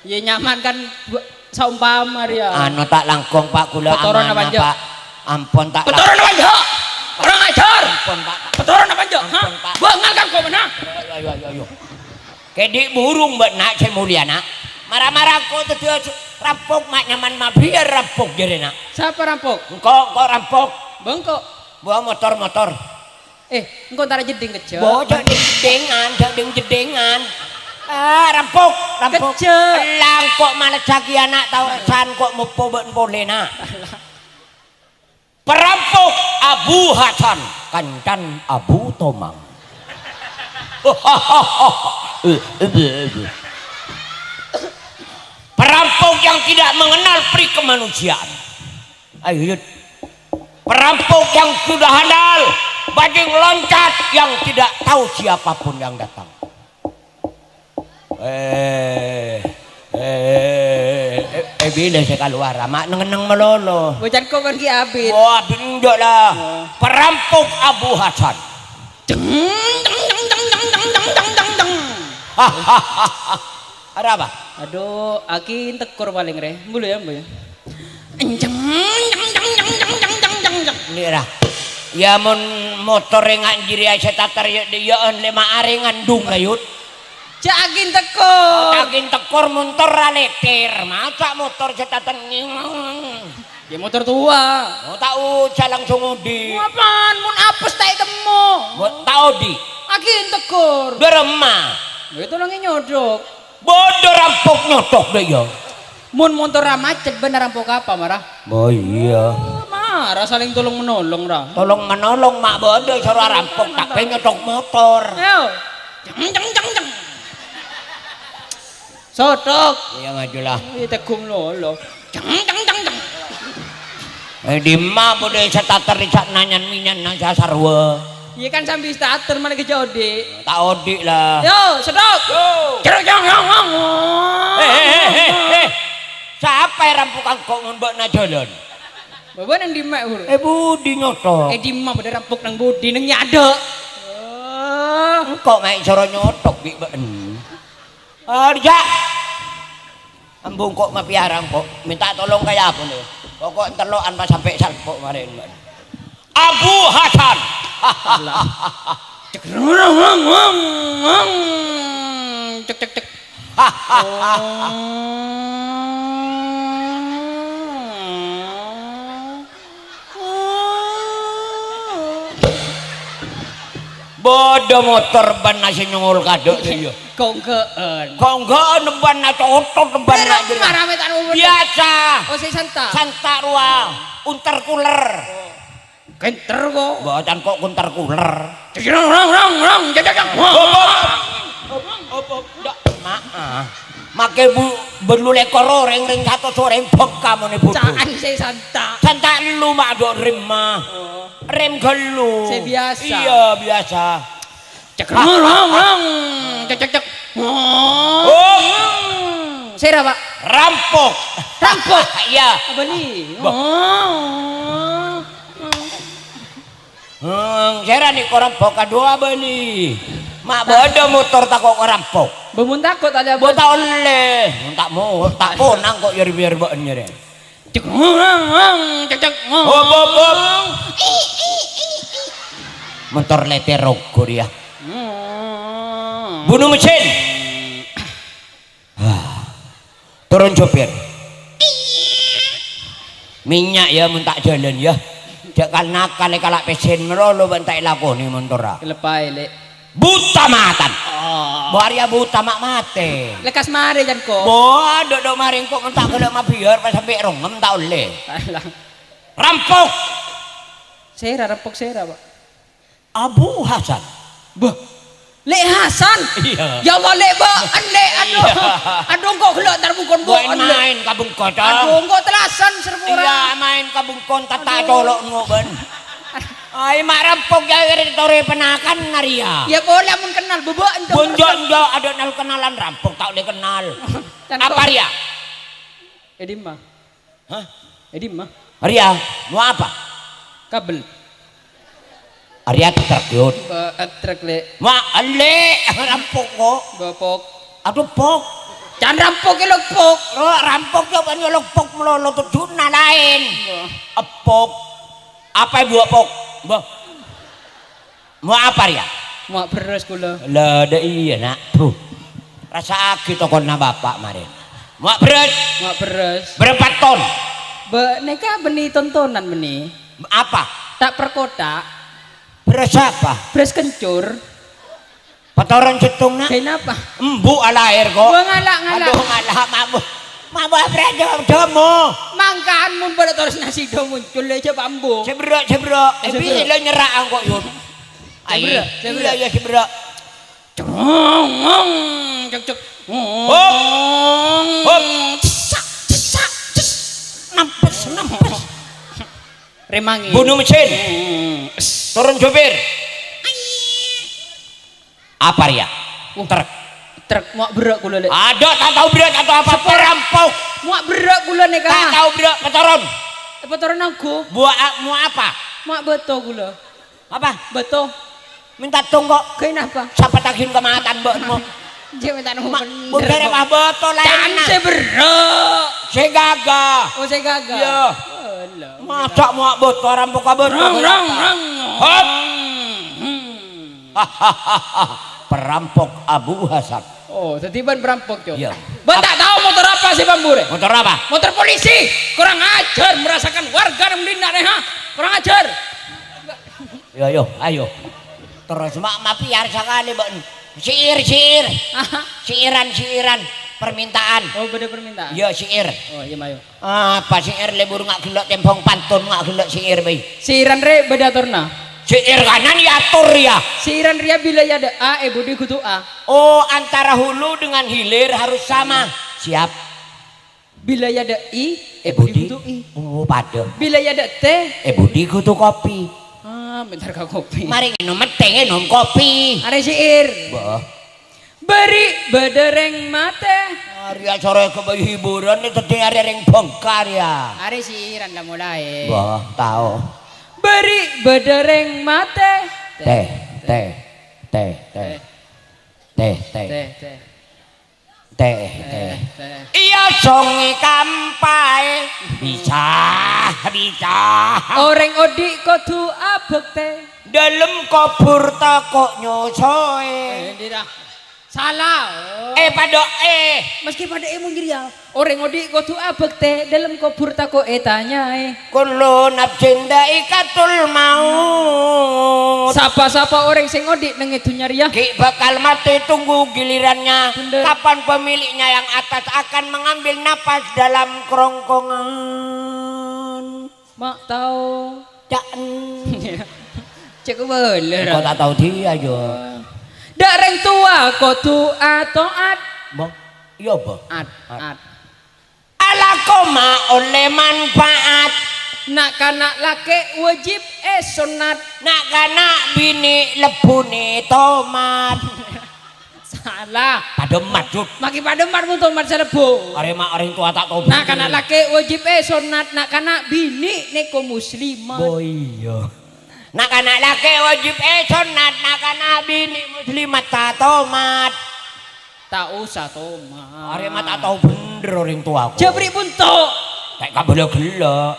Yâ, nyaman kan, bu-, saumpama rèya. Anu, ta' langkong, Pak, kaulâ Petoron apa amanah, enjâ'? Pak. Ampon, ta' Petoron apa enjâ'? Kurang ajar! Ampon, Pak. Petoron apa enjâ'? Hah? Ampon, Pak. Bângal kan kok, nah? Ayo, ayo, ayo, ayo. Kèdhi' burung bâ'na, sè molja, na'. Mara-mara kok dhâddhiyâ rampok, ma' nyaman mabiyâr rampok jârèya, na'. Sapa rampok? Engko', engko' rampok. Bâ engko'. Bâ motor, motor. Eh, engko' entara jeddhing kejjhâ'. Bo, jhâ' ding-jeddhingan, jhâ' ding-jeddhingan. Ah, rampok, rampok. Kejjhâ'. Ella engko' malessaghi ana' taosan ko' moppo bân polè, na'. Perampok Abu Hasan, kancan Abu Tomang. Perampok yang tidak mengenal pri kemanusiaan. Ayo, Yud. Perampok yang sudah handal, bajing loncat yang tidak tahu siapapun yang datang. Eh, eh, eh, eh, bilâ sè kalowar, ma' neng-enneng malolo. Bocah kok kan ki abit. Oh, abit enjâ' la. Oh. Perampok Abu Hasan. Deng, deng, deng. Arapa? Adu, aki tekor palèng rè. Mbulâ ya, Mbah ya. Enjeng, jeng, jeng, jeng. Nèra. Ya, mon motor enga' jârèya sè tatar ya, ya, lèma arè ngandung, Yud. Jhâ' aki tekor. Aki tekor montor ra lèter. Masa' motor sè tatar ngeng. Ya, motor towa. Oh, ta' osa langsung odi. Apaan? Mon apes ta' ètemmo. Bo-, ta' odi. Aki tekor. Dâremma. Ya, itu lagi nyodok. Bâdâ rampok nyodok dâ' iyâ. Mon motorra macet, bâ'na rampok apa, mara? Oh, iyâ. Oh, mara saling tolong-menolong, ra. Tolong-menolong, ma' bâdâ soro arampok, tapè nyothok motor. Ayo. Ceng, ceng, ceng, ceng. Sothok. Iyâ, ngaju la. Iyâ, tegghung lolo. Ceng, ceng, ceng, ceng. Eh, dimma bâdâ starter, sa' nyan-mènyan nang sasarwa. Iyâ, kan sambi starter, malah kejodi'. Ta' odi' la. Yo, sothok. Yo. Ceng, ceng, ceng, ceng. Eh, eh, eh, eh, eh. Sapa è rampok engko' mon bâ'na jhâlân? Bâbâ nang dimma, Bur? Eh, budi nyothok. Eh, dimma bâdâ rampok nang budi, nang nyadâ'. Oh. Engko' maèn soro nyothok bi' bâ'en. Arja'. Ambu engko' mapiara engko'. Minta tolong kaya apa nih? Pokok entello'an pas sampè' salpo' marèn bâ'en. Abu Hasan. Alah. Cek, rong, rong, rong, rong, rong. Cek, cek, cek. Oh. Bâdâ motor bân nasi nyongol kadâ' iyâ. Konggo'en. Konggo'en bân na cotot bân na jero. Marame ta' nurut. Biasa. Oh, si Santa. Santa rowa. Unter kuler. Kenter ko. Mboten ko' kunter kuler. Rong, rong, rong, rong, jajak, jak. Hop, hop. Hop, hop, hop. Ndak, maaf. Make bu-, bâllu lèkor orèng, rèng satos orèng, bhek kamone budhu. Ca'an sè santa'. Santa' lu, ma' do' rem, ma. Oh. Rem ghâllu. Sè biasa. Iyâ, biasa. Cek, rong, rong, rong. Cek, cek, cek. Oh. Sera, Pak. Rampok. Rampok. Iya. Apa ni? Bah. Oh. Hmm, sera ni ko rampok kadua bâni. Ma' bâdâ motor tako' ko rampok. Bâ, mon tako' ta' lè. Bâ, ta' ollè. Mon ta' mo-, ta' ponang ko' yâr-biyâr bâ'en yâ rè. Cek, cek, cek. Hop, hop, hop. Motor lètèr rogo dia. Hmm. Bunuh mesin. Ah. Turun sopir. Minyak ya, mon ta' jhâlân ya. Jhâ' kal-nakal, kala' pèssèna malolo bân ta' èlakonè montorra. Kelepaè, Lè'. Buta matan. Oh. Bo arèya buta ma' matè. Lekkas marè, Jan, ko. Bo, adhu, dhu, marè engko' mon ta' ghellâ' mabiyâr, pas sampè' rongem ta' ollè. Alah. Rampok. Sera, rampok sera, Pak. Abu Hasan. Bâh. Lè' Hasan. Iya. Ya Allah, Lè', bâ', Lè', aduh. Iya. Aduh, engko' ghellâ' entar bungkon, bâ', Lè'. Maèn ka bengko, Cong. Aduh, engko' tellasan, Srepora. Iya, maèn ka bengko, tata' colok, ngo, bân. Ai, ma' rampok ya, torè penakan, Naria. Ya, polè, ampon kennal, bâbâ', entar. Bonjo, enjo, adhu nal-kennalan rampok, ta' ollè kennal. Apa, Ria? È dimma? Hah? È dimma? Arèya, mau apa? Kabel. Arèya trek, Yud. Ba-, trek, Lè'. Ma', Lè', rampok, kok. Bapok. Aduh, pok. Can rampok, è lok pok. Lo, rampok, ya, bân, ya, lok pok, melolo, tujuanna laèn. Wah. Epok. Apa ibu epok? Mbah. Mua apa rèya? Mua' bherrâs kaulâ. La, dâ' iyâ, Na'. Bru. Rassa'aghi tokona Bapa' marè. Mua' bherrâs. Mua' bherrâs. Bârâmpa ton? Bâ-, nèka bânnè tontonan bânnè. Apa? Ta' perkotak. Bherrâs apa? Bherrâs kencur. Patoron sèttong, Na'. Kènapa? Embu' alaèr, kok. Gua ngala', ngala'. Aduh, ngala', mabuk. Mabuk, Bre, jam-, jamu. Mangkana mon bâdâ toros nasi do muncul, ya, coba embu'. Sè berrâ', sè berrâ'. Sè berrâ'. Èbi lè nyerra' engko', Yun. Ai, sè berrâ', sè berrâ'. Iya, sè berrâ'. Cek, cek. Hop. Hop. Cesak, cesak, ces. Nampes, nampes. Remangè. Bunuh mesin. Hmm. Turun sopir. Apa rèya? Uh. Trek. Trek mua' berrâ' kaulâ, Lè'. Adâ' ta' tao berrâ' atau apa? Sepur. Perampok. Mua' berrâ' kaulâ nèka. Ta' tao berrâ', patoron. Eh, patoron ongghu. Mua' a-, mua' apa? Mua' bâto kaulâ. Apa? Bâto. Mènta tongko'. Kènapa? Sapa taghin kematan bâ'na? Jhâ' mènta nongko' Ma-, bhendher, bhendher kok. Mah bâto laènna. Can sè berrâ'. Sè ghâghâ. Oh, sè ghâghâ. Iya. Alah. Masa mua' bâto, rampok ka bâto? Rang, rang, rang. Hop. Hmm. Perampok Abu Hasan. Oh, dhâddhi bân perampok, Cok. Iya. Bân ta' tao motor apa sè pamburè? Motor apa? Motor polisi. Kurang ajar, merasakan warga nang dinna' rè, ha? Kurang ajar. Yo, yo, ayo. Terus ma-, mapiar sakalè, bân. Syi'ir, syi'ir. Aha. Syi'iran, syi'iran. Permintaan. Oh, bâdâ permintaan. Iyâ, syair. Oh, iyâ, mayu. Apa syair, lebur nga' ghellâ' tembhâng pantun, nga' ghellâ' syair bhâi. Syairân rè bâdâ atorna. Syair kanan ya ator ya. Syairân rèya bilâ ya dâ' A, è budi kudu A. Oh, antara hulu dengan hilir harus sama. Siap. Bilâ ya dâ' I, è budi kudu I. Oh, padâ. Bilâ ya dâ' T, è budi kudu kopi. Ah, bentar ka kopi. Marè ngènom tè ngènom kopi. Arè syair. Bâh. Bâri' bâdâ rèng matè. Arèya soro èghâbây hiburan, nè dhâddhi arè rèng bhângkar ya. Arè syairân la molaè. Bâh, tao. Bâri' bâdâ rèng matè. Tè, tè, tè, tè. Tè, tè. Tè, tè. Tè, tè. Tè, tè. Iyâ, songè kampaè. Bisa, bisa. Orèng odi' kodhu abhâktè. Dâlem kobhur tako' nyosoè. Eh, ndi ra? Sala. Oh. Eh, padâ, eh. Maskè padâ, eh, mon jârèya. Orèng odi' kodhu abhâktè, dâlem kobhur tako' ètanyaè. Kullu nafsin dza'iqatul maut. Sapa-sapa orèng sè odi' neng è dhunnya rèya. Ghi' bakal matè, tunggu gilirannya. Bhender. Kapan pemiliknya yang atas akan mengambil napas dalam kerongkongan. Ma' tao. Ca'en. Cè' kobâlâ, ra. Kok ta' tao dhiyâ, Jo? Dâ' rèng towa kodhu ato'at. Mo? Iyâ, apa? At, at. Alako ma' ollè manfaat. Na'-kana' lakè' wajib èsonnat. Na'-kana' binè' lebbunè tomat. Sala. Padâ emmat, Jud. Makkè padâ emmat mon tomat sè lebbu. Arè ma' orèng towa ta' tobat. Na'-kana' lakè' wajib èsonnat, na'-kana' binè' nèko muslimat. Oh, iyâ. Na'-kana' lakè' wajib èsonnat, na'-kana' binè' muslimat ta' tomat. Ta' osa tomat. Arè ma' ta' tao bhender orèng towa, kok. Jhâ' bâri' bunto'. Ta' kabâlâ ghellâ'.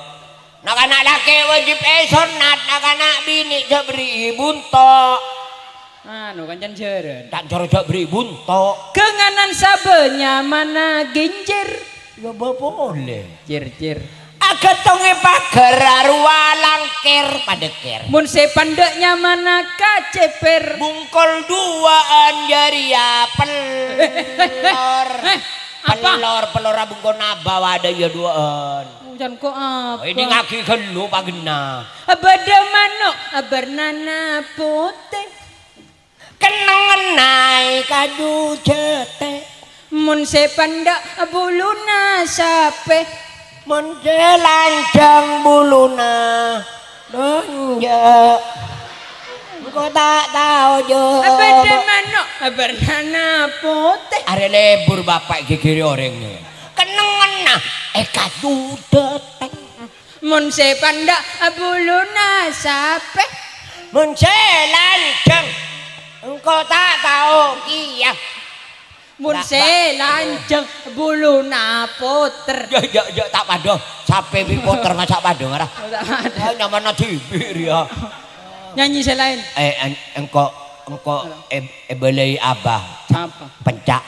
Na'-kana' lakè' wajib èsonnat, na'-kana' binè' jhâ' bâri'i bunto'. Anu, kancana jhârân. Ta' coro jhâ' bâri'i bunto'. Ghânganan sabâ nyamana ghinjir. Iyâ, bâ polè. Jir, jir. Aghântongè paghâr arowa langkèr padâ kèr. Mon sè pandâ' nyamana kacèpèr. Bungkol duwâ'ân jârèya pellor. Eh, eh, apa? Pellor, pellor abungkol nabâ wadâ iyâ duwâ'ân. Ujan ko apa? Oh, ini ngaghi ghâllu pagenna. Bâdâ mano', bârnana potè. Kennengnganna è kaju jâtè. Mon sè pandâ' buluna sapè. Mon sè lanjhâng buluna dânjâ'. Engko' ta' tao, Jo. Bâdâ mano', bârnana potè. Arè lebur bapa' ghighiri orèng. Kennengnganna è kaju jâtè. Mon sè pandâ' buluna sapè. Mon sè lanjhâng, engko' ta' tao kèya. Mon sè lanjhâng buluna potèr. Jhâ', jhâ', jhâ', ta' padâ. Sapè bi' potèr masa' padâ, ngara. Oh, ta' padâ. Ah, nyamana dhibi' rèya. Nyanyi sè laèn. Eh, en-, engko', engko' è-, èbâlâi Abah. Sapa? Penca'.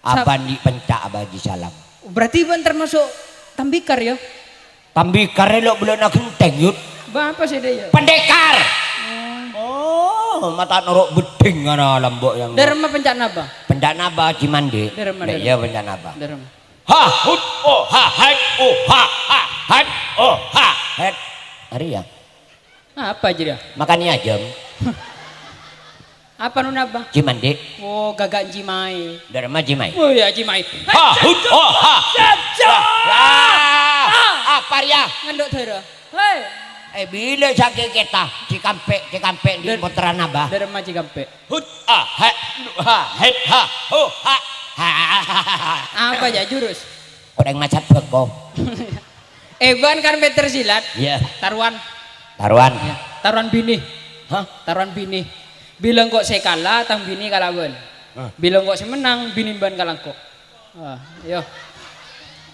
Sap- Abah andi' penca', Abah Haji Salam. Berarti bâ'na termasuk tembikar, ya? Tembikar lo' bulâna ghentèng, Yud. Bâ, apa sih dia, ya? Pendekar. Oh, mata noro' bedding ana lambok yang. Dâremma penca'na, Bâ? Penca'na Abah Haji Mandi. Dâremma, dâremma. Iya, penca'na Abah. Dâremma. Ha, hut, oh, ha, het, oh, ha, ha, het, oh, ha, het. Hari ya. Apa jârèya? Makan mie ayam. Apa nun, Abah? Cimande. Oh, gaga' cimai. Dâremma cimai. Oh, ya, cimai. Ha, hut, oh, ha. Saja. Lah, lah. Ah. Apa rèya? Ngendhuk dârâ. Hei. Eh, bilâ sakè' kèta? Cikampè', cikampè' di Dâr-, potteran Abah. Dâremma cikampè'. Hut, ah, ha, ha, het, ha, ho, ha. Ha, ha, ha, ha, ha. Apa ya, jurus? Kodeng macat beko. Eh, bân kan pinter silat. Iya. Taruhan. Taruhan. Iya. Taruhan binè. Hah? Taruhan binè. Bilâ engko' sè kala, tang binè kala bân. Hah? Bilâ engko' sè mennang, binè bân kala engko'. Ah, yo.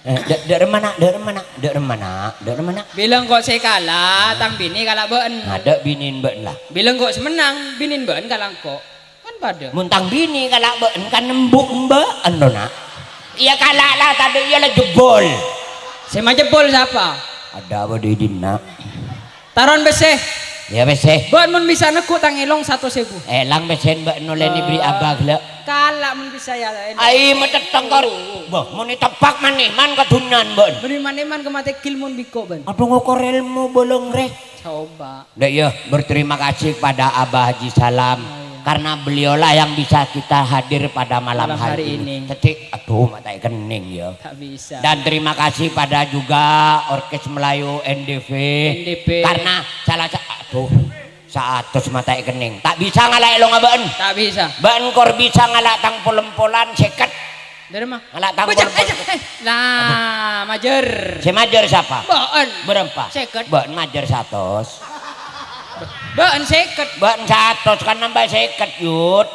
Eh, dâ-, dâremma, Nak, dâremma, Nak, dâremma, Nak, dâremma, Nak. Bilâ engko' sè kala, tang binè kala bân. Adâ' binèn bân la. Bilâ engko' sè mennang, binèn bân kala engko'. Kan padâ. Mon tang binè kala bân kan embu' embâ'ân, to, Nak. Iyâ kala la, tadâ' iyâ la jebol. Sè majebol sapa? Adâ' apa dhi' dinna'? Taron pèssè. Iyâ, pèssè. Bân mon bisa neggu' tang èlong satos èbu. Èlang pèssèn bân nolènè bri' Abah ghellâ'. Kala' mon bisa ya, Eno. Ai, metettong kor. Bâh, mon ètebbhâk man-èman ka dhunnya, bân. Bânnè man-èman ka matè gil mon biko, bân. Adhu, ngokor èlmo bâlâng rè. Coba. Ndak, ya, berterima kasih kepada Abah Haji Salam. Oh, iya. Karena beliaulah yang bisa kita hadir pada malam Malam hari hari ini. ini. Tadi, aduh, mata kenning, ya. Tak bisa. Dan terima kasih pada juga Orkes Melayu N D B. N D B. Karena salah sa-, aduh, saatos mata kenning. Tak bisa ngalaè longa bâ'en. Tak bisa. Bâ'en kor bisa ngala' tang pol-empolan sèket. Dâri ma? Ngala' tang Bocah, pol-empolan. eh, eh, lah, majâr. Sè majâr sapa? Bâ'en. Bârâmpa? Sèket. Bâ'en majâr satos. Bâ'en sèket. Bâ'en satos kan nambâi sèket, Yud.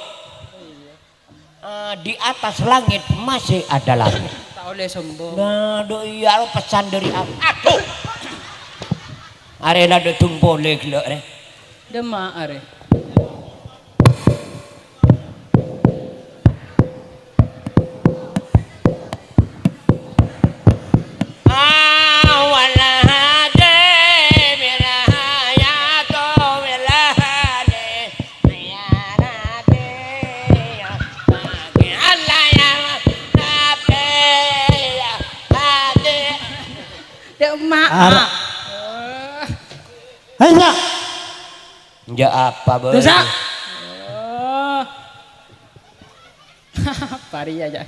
Eh, di atas langit masih ada langit. Ta' ollè sombong. Nah, do iyâ, pesan dâri aku. Aduh. Arè la dâdung polè ghellâ' rè. Dâ' emma arè. Dâ' emma. Ar- Eh. Ayo, Sa'. Enjâ' apa, Bos? Dosa. Oh. Apa rèya, Cak?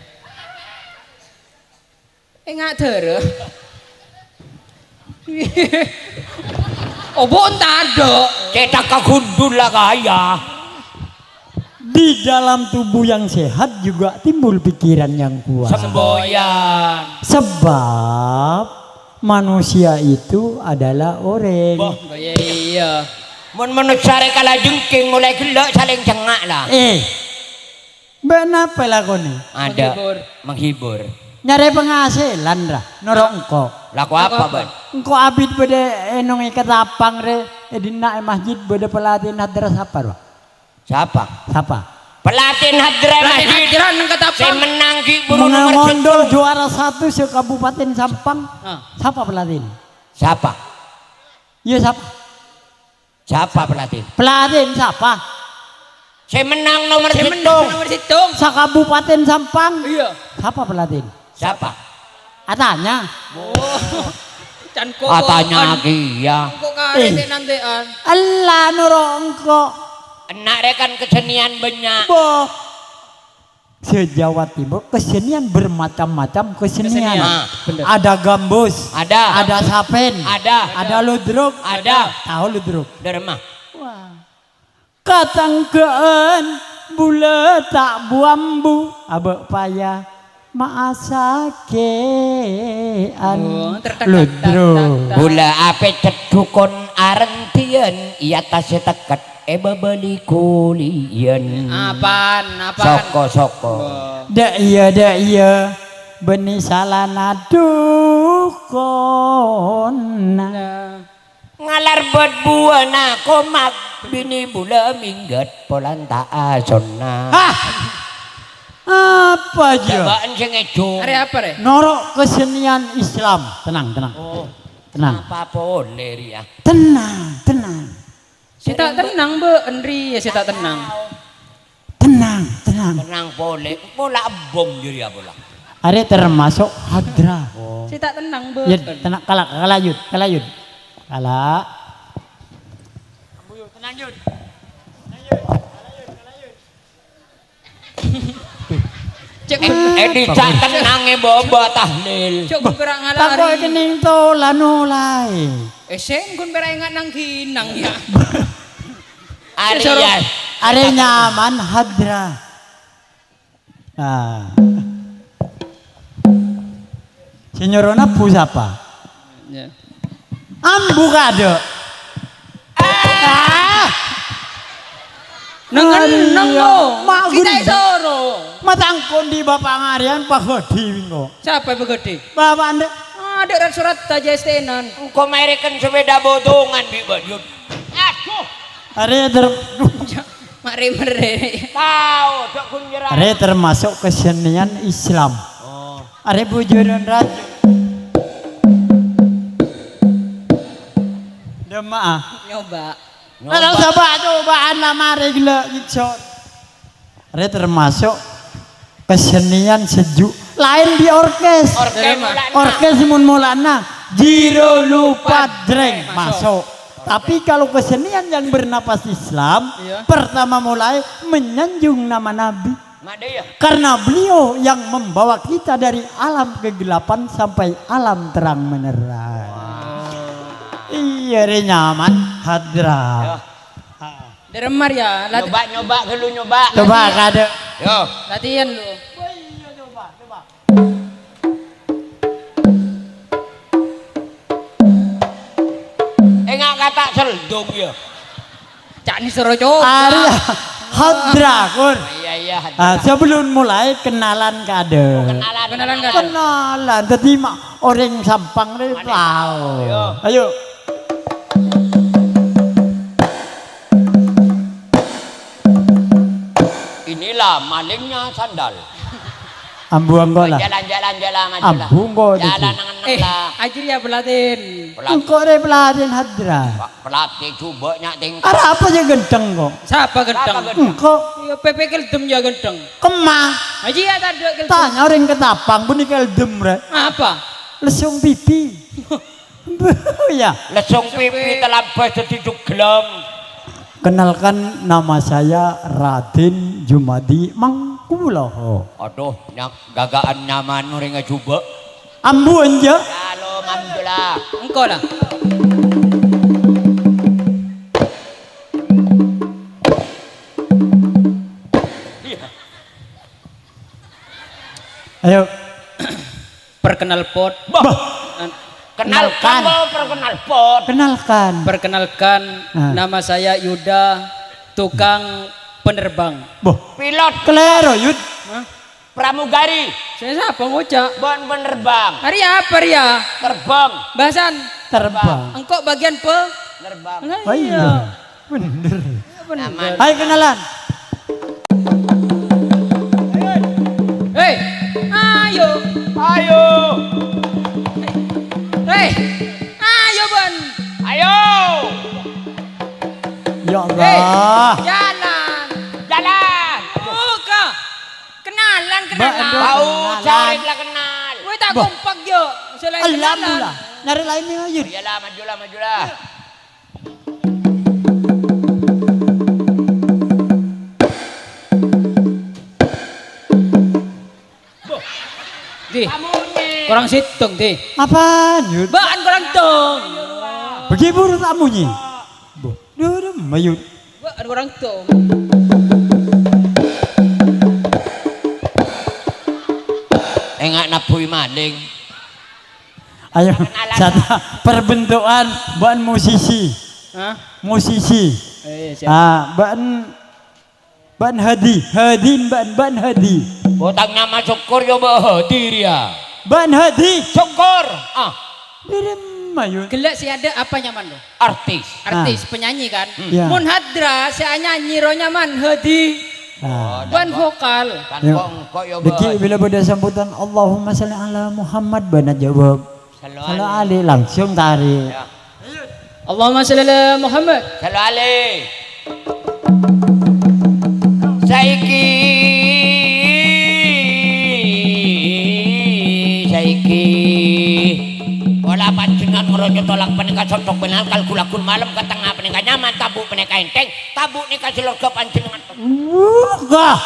Enga' dârâ. Obo' entadâ'. Cètak ka gundul la kaya. Di dalam tubuh yang sehat juga timbul pikiran yang kuat. Semboyan. Sebab manusia itu adalah orèng. Bâh. Oh, iya, iya. Mon manossa rè kala jengking molaè ghellâ' salèng cengnga' la. Eh, bâ'na apa lakonè? Ada. Menghibur. Menghibur. Nyarè penghasilan, ra? Noro' engko'. Lako apa, Bân? Engko' abit bâdâ è nong è Ketapang, rè, è dinna' è masjid bâdâ pelatih hadrah sapa, ra? Sapa? Sapa? Pelatih hadrah Pelatih masjid. Hadrah neng Ketapang. Sè mennang ghi' buru nomor Menang sèttong. Juara satu se-Kabupaten Sampang. Ah. Sapa pelatih? Sapa? Iya, sapa? Sapa pelatih? Pelatih sapa? Sè mennang nomor Sè mennang sèttong. Nomor sèttong. Sa-Kabupaten Sampang. Iya. Sapa pelatih? Sapa? Atanya. Oh. Can Atanya koko'an. Kiyâ. Kok karè Eh. nantè'an. Ella noro' engko'. Enna' rè kan kesenian bânnya'. Boh. Se-Jawa Timur kesenian bermacam-macam kesenian. Kesenian. Ah. Bener. Ada gambus, Ada. ada sapen, Ada. ada ludruk. Ada. Tahu ludruk? Dârma. Wah. Katangghâ'ân bulâ ta' bu-ambu, abâ' paya ma'a sakè'an. Oh, ter-, ter-, ter-, ludruk. Ter-, ter-, ter-. Bulâ apè ceddhukon arendhiyân, iyâ ta' sè tekket. È bâbâli kuliyân. Apan, apan? Soko, soko. Wah. Dâ' iyâ, dâ' iyâ, bânnè salana dhukonna. Nah. Ngalarbât buwâna komak, binè bulâ mèngghât polana ta' asonna. Hah! Apa jâ? Cobâ'ân sè ngèjhung. Arè apa, rè? Noro' kesenian Islam. Tenang, tenang. Oh. Tenang. Apa polè, rèya? Tenang, tenang. Sè ta' tennang, Mbok, Enri, ya, sè ta' tennang. Tenang, tenang. Tenang polè. Pola ebbom jârèya pola. Arè termasuk hadrah. Oh. Sè ta' tennang, Mbok. Yud, tenang, kala', kala', Yud, kala', Yud. Kala'. Tenang, Yud. Tenang, Yud. Kala', Yud, kala', Yud. Cek Eh, eh, dicak tenang, eh, bobo tahlil. Cek pèra' ngala' Tako' ari. Kènèng tolan olaè. Eh, sènggun pèra' enga' nang ginang, ya. Ari, Soro. Ya. Arè nyaman hadrah. Nah. Sè nyoro nabbhu sapa? Ya. Ambu kadâ'. Ah! Nengen, Aduh, nengo. Mak Kita Gun. Isoro. Matangkon di Bapak Ngarian Pak Hadi wingo. Sapa Pak Hadi? Bapak Ande. Ada rat surat aja estenan. Engko' mereken sepeda botongan, Bi Badyut. Aduh. Arè ter-, Mak Remer. Tao, dok gun nyerah. Arè termasuk kesenian Islam. Oh. Arè bujuran raja. Dema, ah. Nyoba. Kalau coba, cobaan lah mari gila, gitu. Arè termasuk Kesenian sejuk. Lain di orkes. Orkes Dharma. Mulana. Orkes mun mulana, jiro lupa jreng masuk. Tapi kalau kesenian yang bernapas Islam, iya, pertama mulai menyanjung nama Nabi. Made ya. Karena beliau yang membawa kita dari alam kegelapan sampai alam terang menerang. Iya, re nyaman hadrah. Ya. Dâremma rèya, lat- Nyoba, nyoba dulu, nyoba. Coba, kade. Yo. Latihan lu. Enggak kata seldong ya. Cak ni soro coba. Arya Hadra, Kur. Iya, iya, Hadra. Ah, sebelum mulai, kenalan kade. Oh, kenalan. Kenalan kade. Kenalan. Tadi mak orang Sampang ni tahu. Ayo. Ayo. Inilah malingnya sandal. Ambu engko lah. Jalan, jalan, jalan, jalan. Ambu engko tadi. Jalan, nang, nang, eh, lah. Ajri ya, Peladin. Peladin. Engko re Peladin Hadra. Pak Peladin coba nyak ting. Arapa sing gendeng kok? Siapa gendeng? Siapa gendeng? Engko. Ya, P P Keldem ya gendeng. Kemma. Haji ya, tadi Keldem. Tanya orang Ketapang, bunyi Keldem, re. Apa? Lesung pipi. Ya. Lesung pipi telambas dadi juglong. Kenalkan, nama saya Raden Jumadi Mangkuloho. Aduh, nyak gagaan nyaman orèng ajuba. Ambu enja. Ya, lo, alhamdulillah. Engko lah. Iya. Ayo. Perkenal pot. Bah. Kenalkan. Kenalkan, oh, perkenal pot. Kenalkan. Perkenalkan, ah, nama saya Yuda, tukang penerbang. Boh. Pilot. Kelero, Yud. Hah? Pramugari. Saya siapa ngocak? Bon penerbang. Hari apa, Ria? Terbang. Bahasan? Terbang. Engkau bagian pe? Nerbang. Lah, oh, iya. Iya. Bener. Bener. Aman. Ayo kenalan. Hei, ayo. Ayo. Hei, ayo, Bon. Ayo. Ya Allah. Hei, jalan. Jalan. Buka. Kenalan, kenalan. Mbak, tahu, kenalan. Cari lah kenal. Weh, tak kompak, yo. Selain kenalan. Alhamdulillah. Nyari lainnya, Yud. Iyalah, majulah, majulah. Di. Kurang sèttong, Di. Apaan, Yud? Bâ'ân kurang tong. Bagi buru tamunya. Boh, dulu, Mayud. Bâ'ân kurang tong. Enggak nabui maling. Ayo, satu perbentukan bâ'ân musisi. Hah? Musisi. Eh, siap. Ah, bâ'ân, bâ'ân Hadi. Hadi bâ'ân, bâ'ân Hadi. Botang nama syukur yo, Mbak Hadi, ya. Bâ'ân Hadi. Syukur. Ah. Diri Mayud. Gellâ' sè ada apa nyaman lo? Artis. Artis, ah, penyanyi kan? Hmm. Iya. Mun Hadra, sè anyanyi ro nyaman, Hadi. Ah. Bâ'ân vokal. Kan kok engko' ya, Diki, Bos. Bila bâdâ sambutan, "Allahumma shalli ala Muhammad," bâ'na jawab. Shallu alaihi. Langsung tarik. Ya. Allahumma shalli ala Muhammad. Shallu alaihi. Saiki, saiki. Pola panjenengan ngeroco tolak panèka cocok benar, kal gulagun malam ke tengah panèka nyaman, tabuk panèka enteng, tabuk nèka silorga panjenengan. Wah.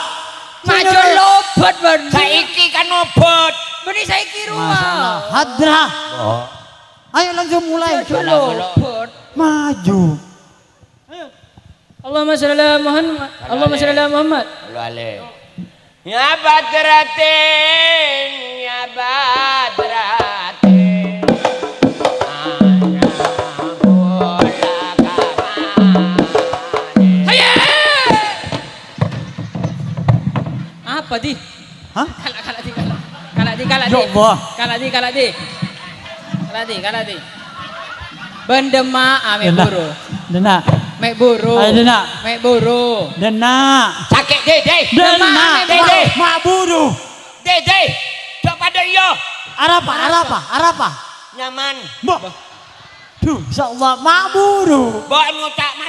Majo lobot, Bun. Saiki kan obot. Bânnè saiki rowa. Masalah. Hadrah. Oh. Ayo langsung mulai. Majo lobot. Maju. Allahumma shalli ala Muhammad. Allahumma shalli ala Muhammad. Shallu alaihi. Ya Badratin, ya Badratin. Ana bola kamane. Hayya! Apa, Di? Hah? Kala', kala', Di, kala'. Kala', Di, kala', Di. Ya Allah. Kala', Di, kala', Di. Kala', Di, kala', Di. Bân dâmma'a, mè' buru. Dâna'. Mè' buru. Ayo, dâna'. Mè' buru. Dâna'. Sakè', Dè, Dè. Dâna'. Dâmma'a, mè' buru. Ma' buru. Dè, Dè. Jhâ' padâ iyâ. Arapa, arapa, arapa? Nyaman. Mbok. Duh, insyaallah, ma' buru. Mbok ngoca' ma'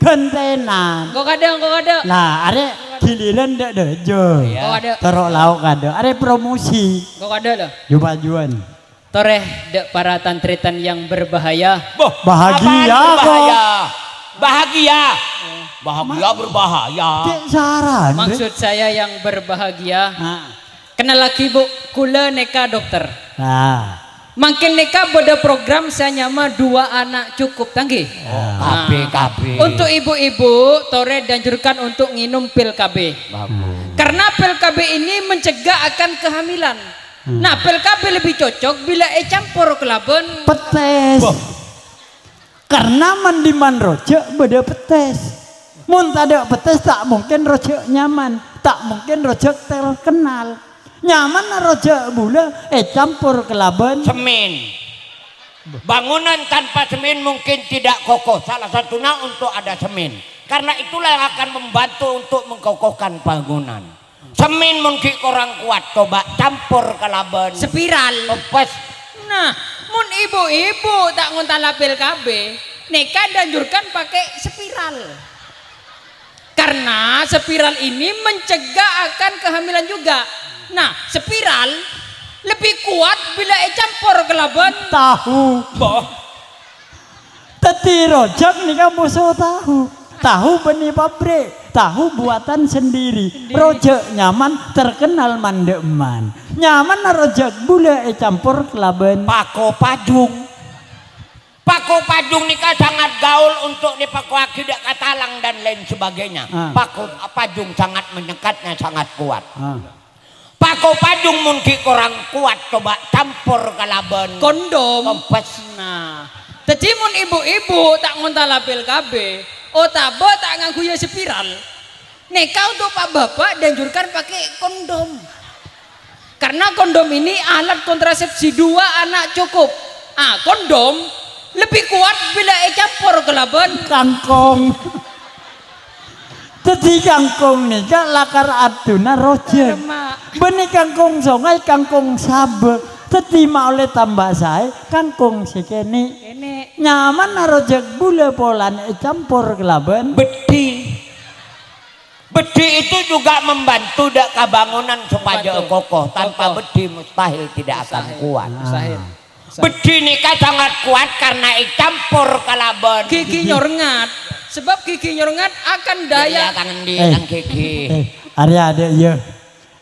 ghântènan. Engko' kadhâ', engko' kadhâ'. Lah, arè giliran dâ'-dâjâ. Iya. Engko' kadhâ'. Toro' lao' kadhâ'. Arè promosi. Engko' kadhâ' lho. Jhubâ-jhubâ'ân. Torè dâ' para tan-tarètan yang berbahaya. Boh, Bahagia, apaan berbahaya? Kok. Bahagia. Bahagia berbahaya. Cek saran, Dek. Maksud saya yang berbahagia. Ah. Kenal lagi, Bu, kula neka dokter. Ah. Mangkin neka bâdâ program sè nyama dua anak cukup, tangghi. Oh, Nah, K B, K B. Untuk ibu-ibu, torè dianjurkan untuk nginum pil K B. Bagus. Karena pil K B ini mencegah akan kehamilan. Hmm. Nah, pil K B lebih cocok bila ècampor kalabân Petes. Bâh. Karena man-dimman rojhâk bâdâ petes. Mon tadâ' petes, ta' mungkin rojhâk nyaman, ta' mungkin rojhâk terkenal. Nyamanna rojhâk bulâ ècampor kalabân Semin. Bangunan tanpa semin mungkin tidak kokoh. Salah satunya untuk ada semin. Karena itulah yang akan membantu untuk mengkokohkan bangunan. Semin mon ghi' korang kowat, coba campor kalabân Spiral. Kempes. Nah, mon ibu-ibu ta' ngontala pil K B, neka dianjurkan pakai spiral. Karena spiral ini mencegah akan kehamilan juga. Nah, spiral lebih kuat bila ècampor kalabân Tahu. Bâh. Dhâddhi rojhâk nèka moso tahu. Tahu bânnè pabrik, tahu buatan sendiri. Sendiri. Rojhâk nyaman, terkenal man-dâ' emman. Nyamanna rojhâk bulâ ècampor kalabân Pako pajung. Pako pajung nèka sangat gaul untuk dipakowaghi dâ' ka talang dan lain sebagainya. Ah. Pako pajung sangat menyekatnya sangat kuat. Ah. Pako pajung mon ghi' korang kowat, coba campor kalabân Kondom. Kempes. Nah, dhâddhi mon ibu-ibu ta' ngontala pil K B, otabâ ta' ngangghuya spiral, neka untuk pa'-bapa' dianjurkan pakai kondom. Karena kondom ini alat kontrasepsi dua anak cukup. Ah, kondom lebih kuat bila ècampor kalabân Kangkong. Dhâddhi kangkong nèka lakar aduna rojhâk. Lemak. Bânnè kangkong songay, kangkong sabâ. Dhâddhi ma' ollè tamba saè, kangkong sè kènè'. Kènè'. Nyamanna rojhâk bulâ polana ècampor kalabân Beddhi. Beddhi itu juga membantu dâ' ka bangunan supaya Membantu. kokoh. Tanpa Kokoh. beddhi mustahil tidak akan Mustahil. kuat. Mustahil. Beddhi nèka sangat kuat karena ècampor kalabân Gigi nyorngat. Sebab gigi nyorngat akan daya. Iya, tangan di Eh. tangan gigi. Eh, arè adâ' iyâ.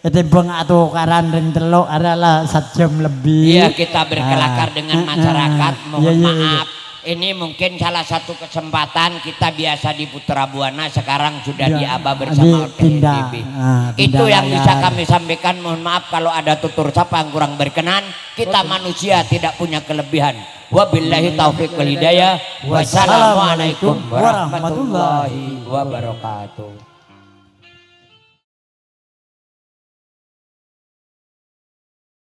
Ètèmbhâng atokaran rèng tello', arè la sajjhâm lebbi. Iya, kita berkelakar Ah, dengan eh, masyarakat. eh. Mohon Iya, iya, iya. maaf. Ini mungkin salah satu kesempatan kita biasa di Putra Buana, sekarang sudah Iya, di Aba bersama di R T L pindah. T V. Ah, Itu pindah yang bisa layar. kami sampaikan. Mohon maaf kalau ada tutur sapa yang kurang berkenan. Kita Betul. manusia tidak punya kelebihan. Wabillahi taufiq wal hidayah. Wassalamualaikum warahmatullahi wabarakatuh.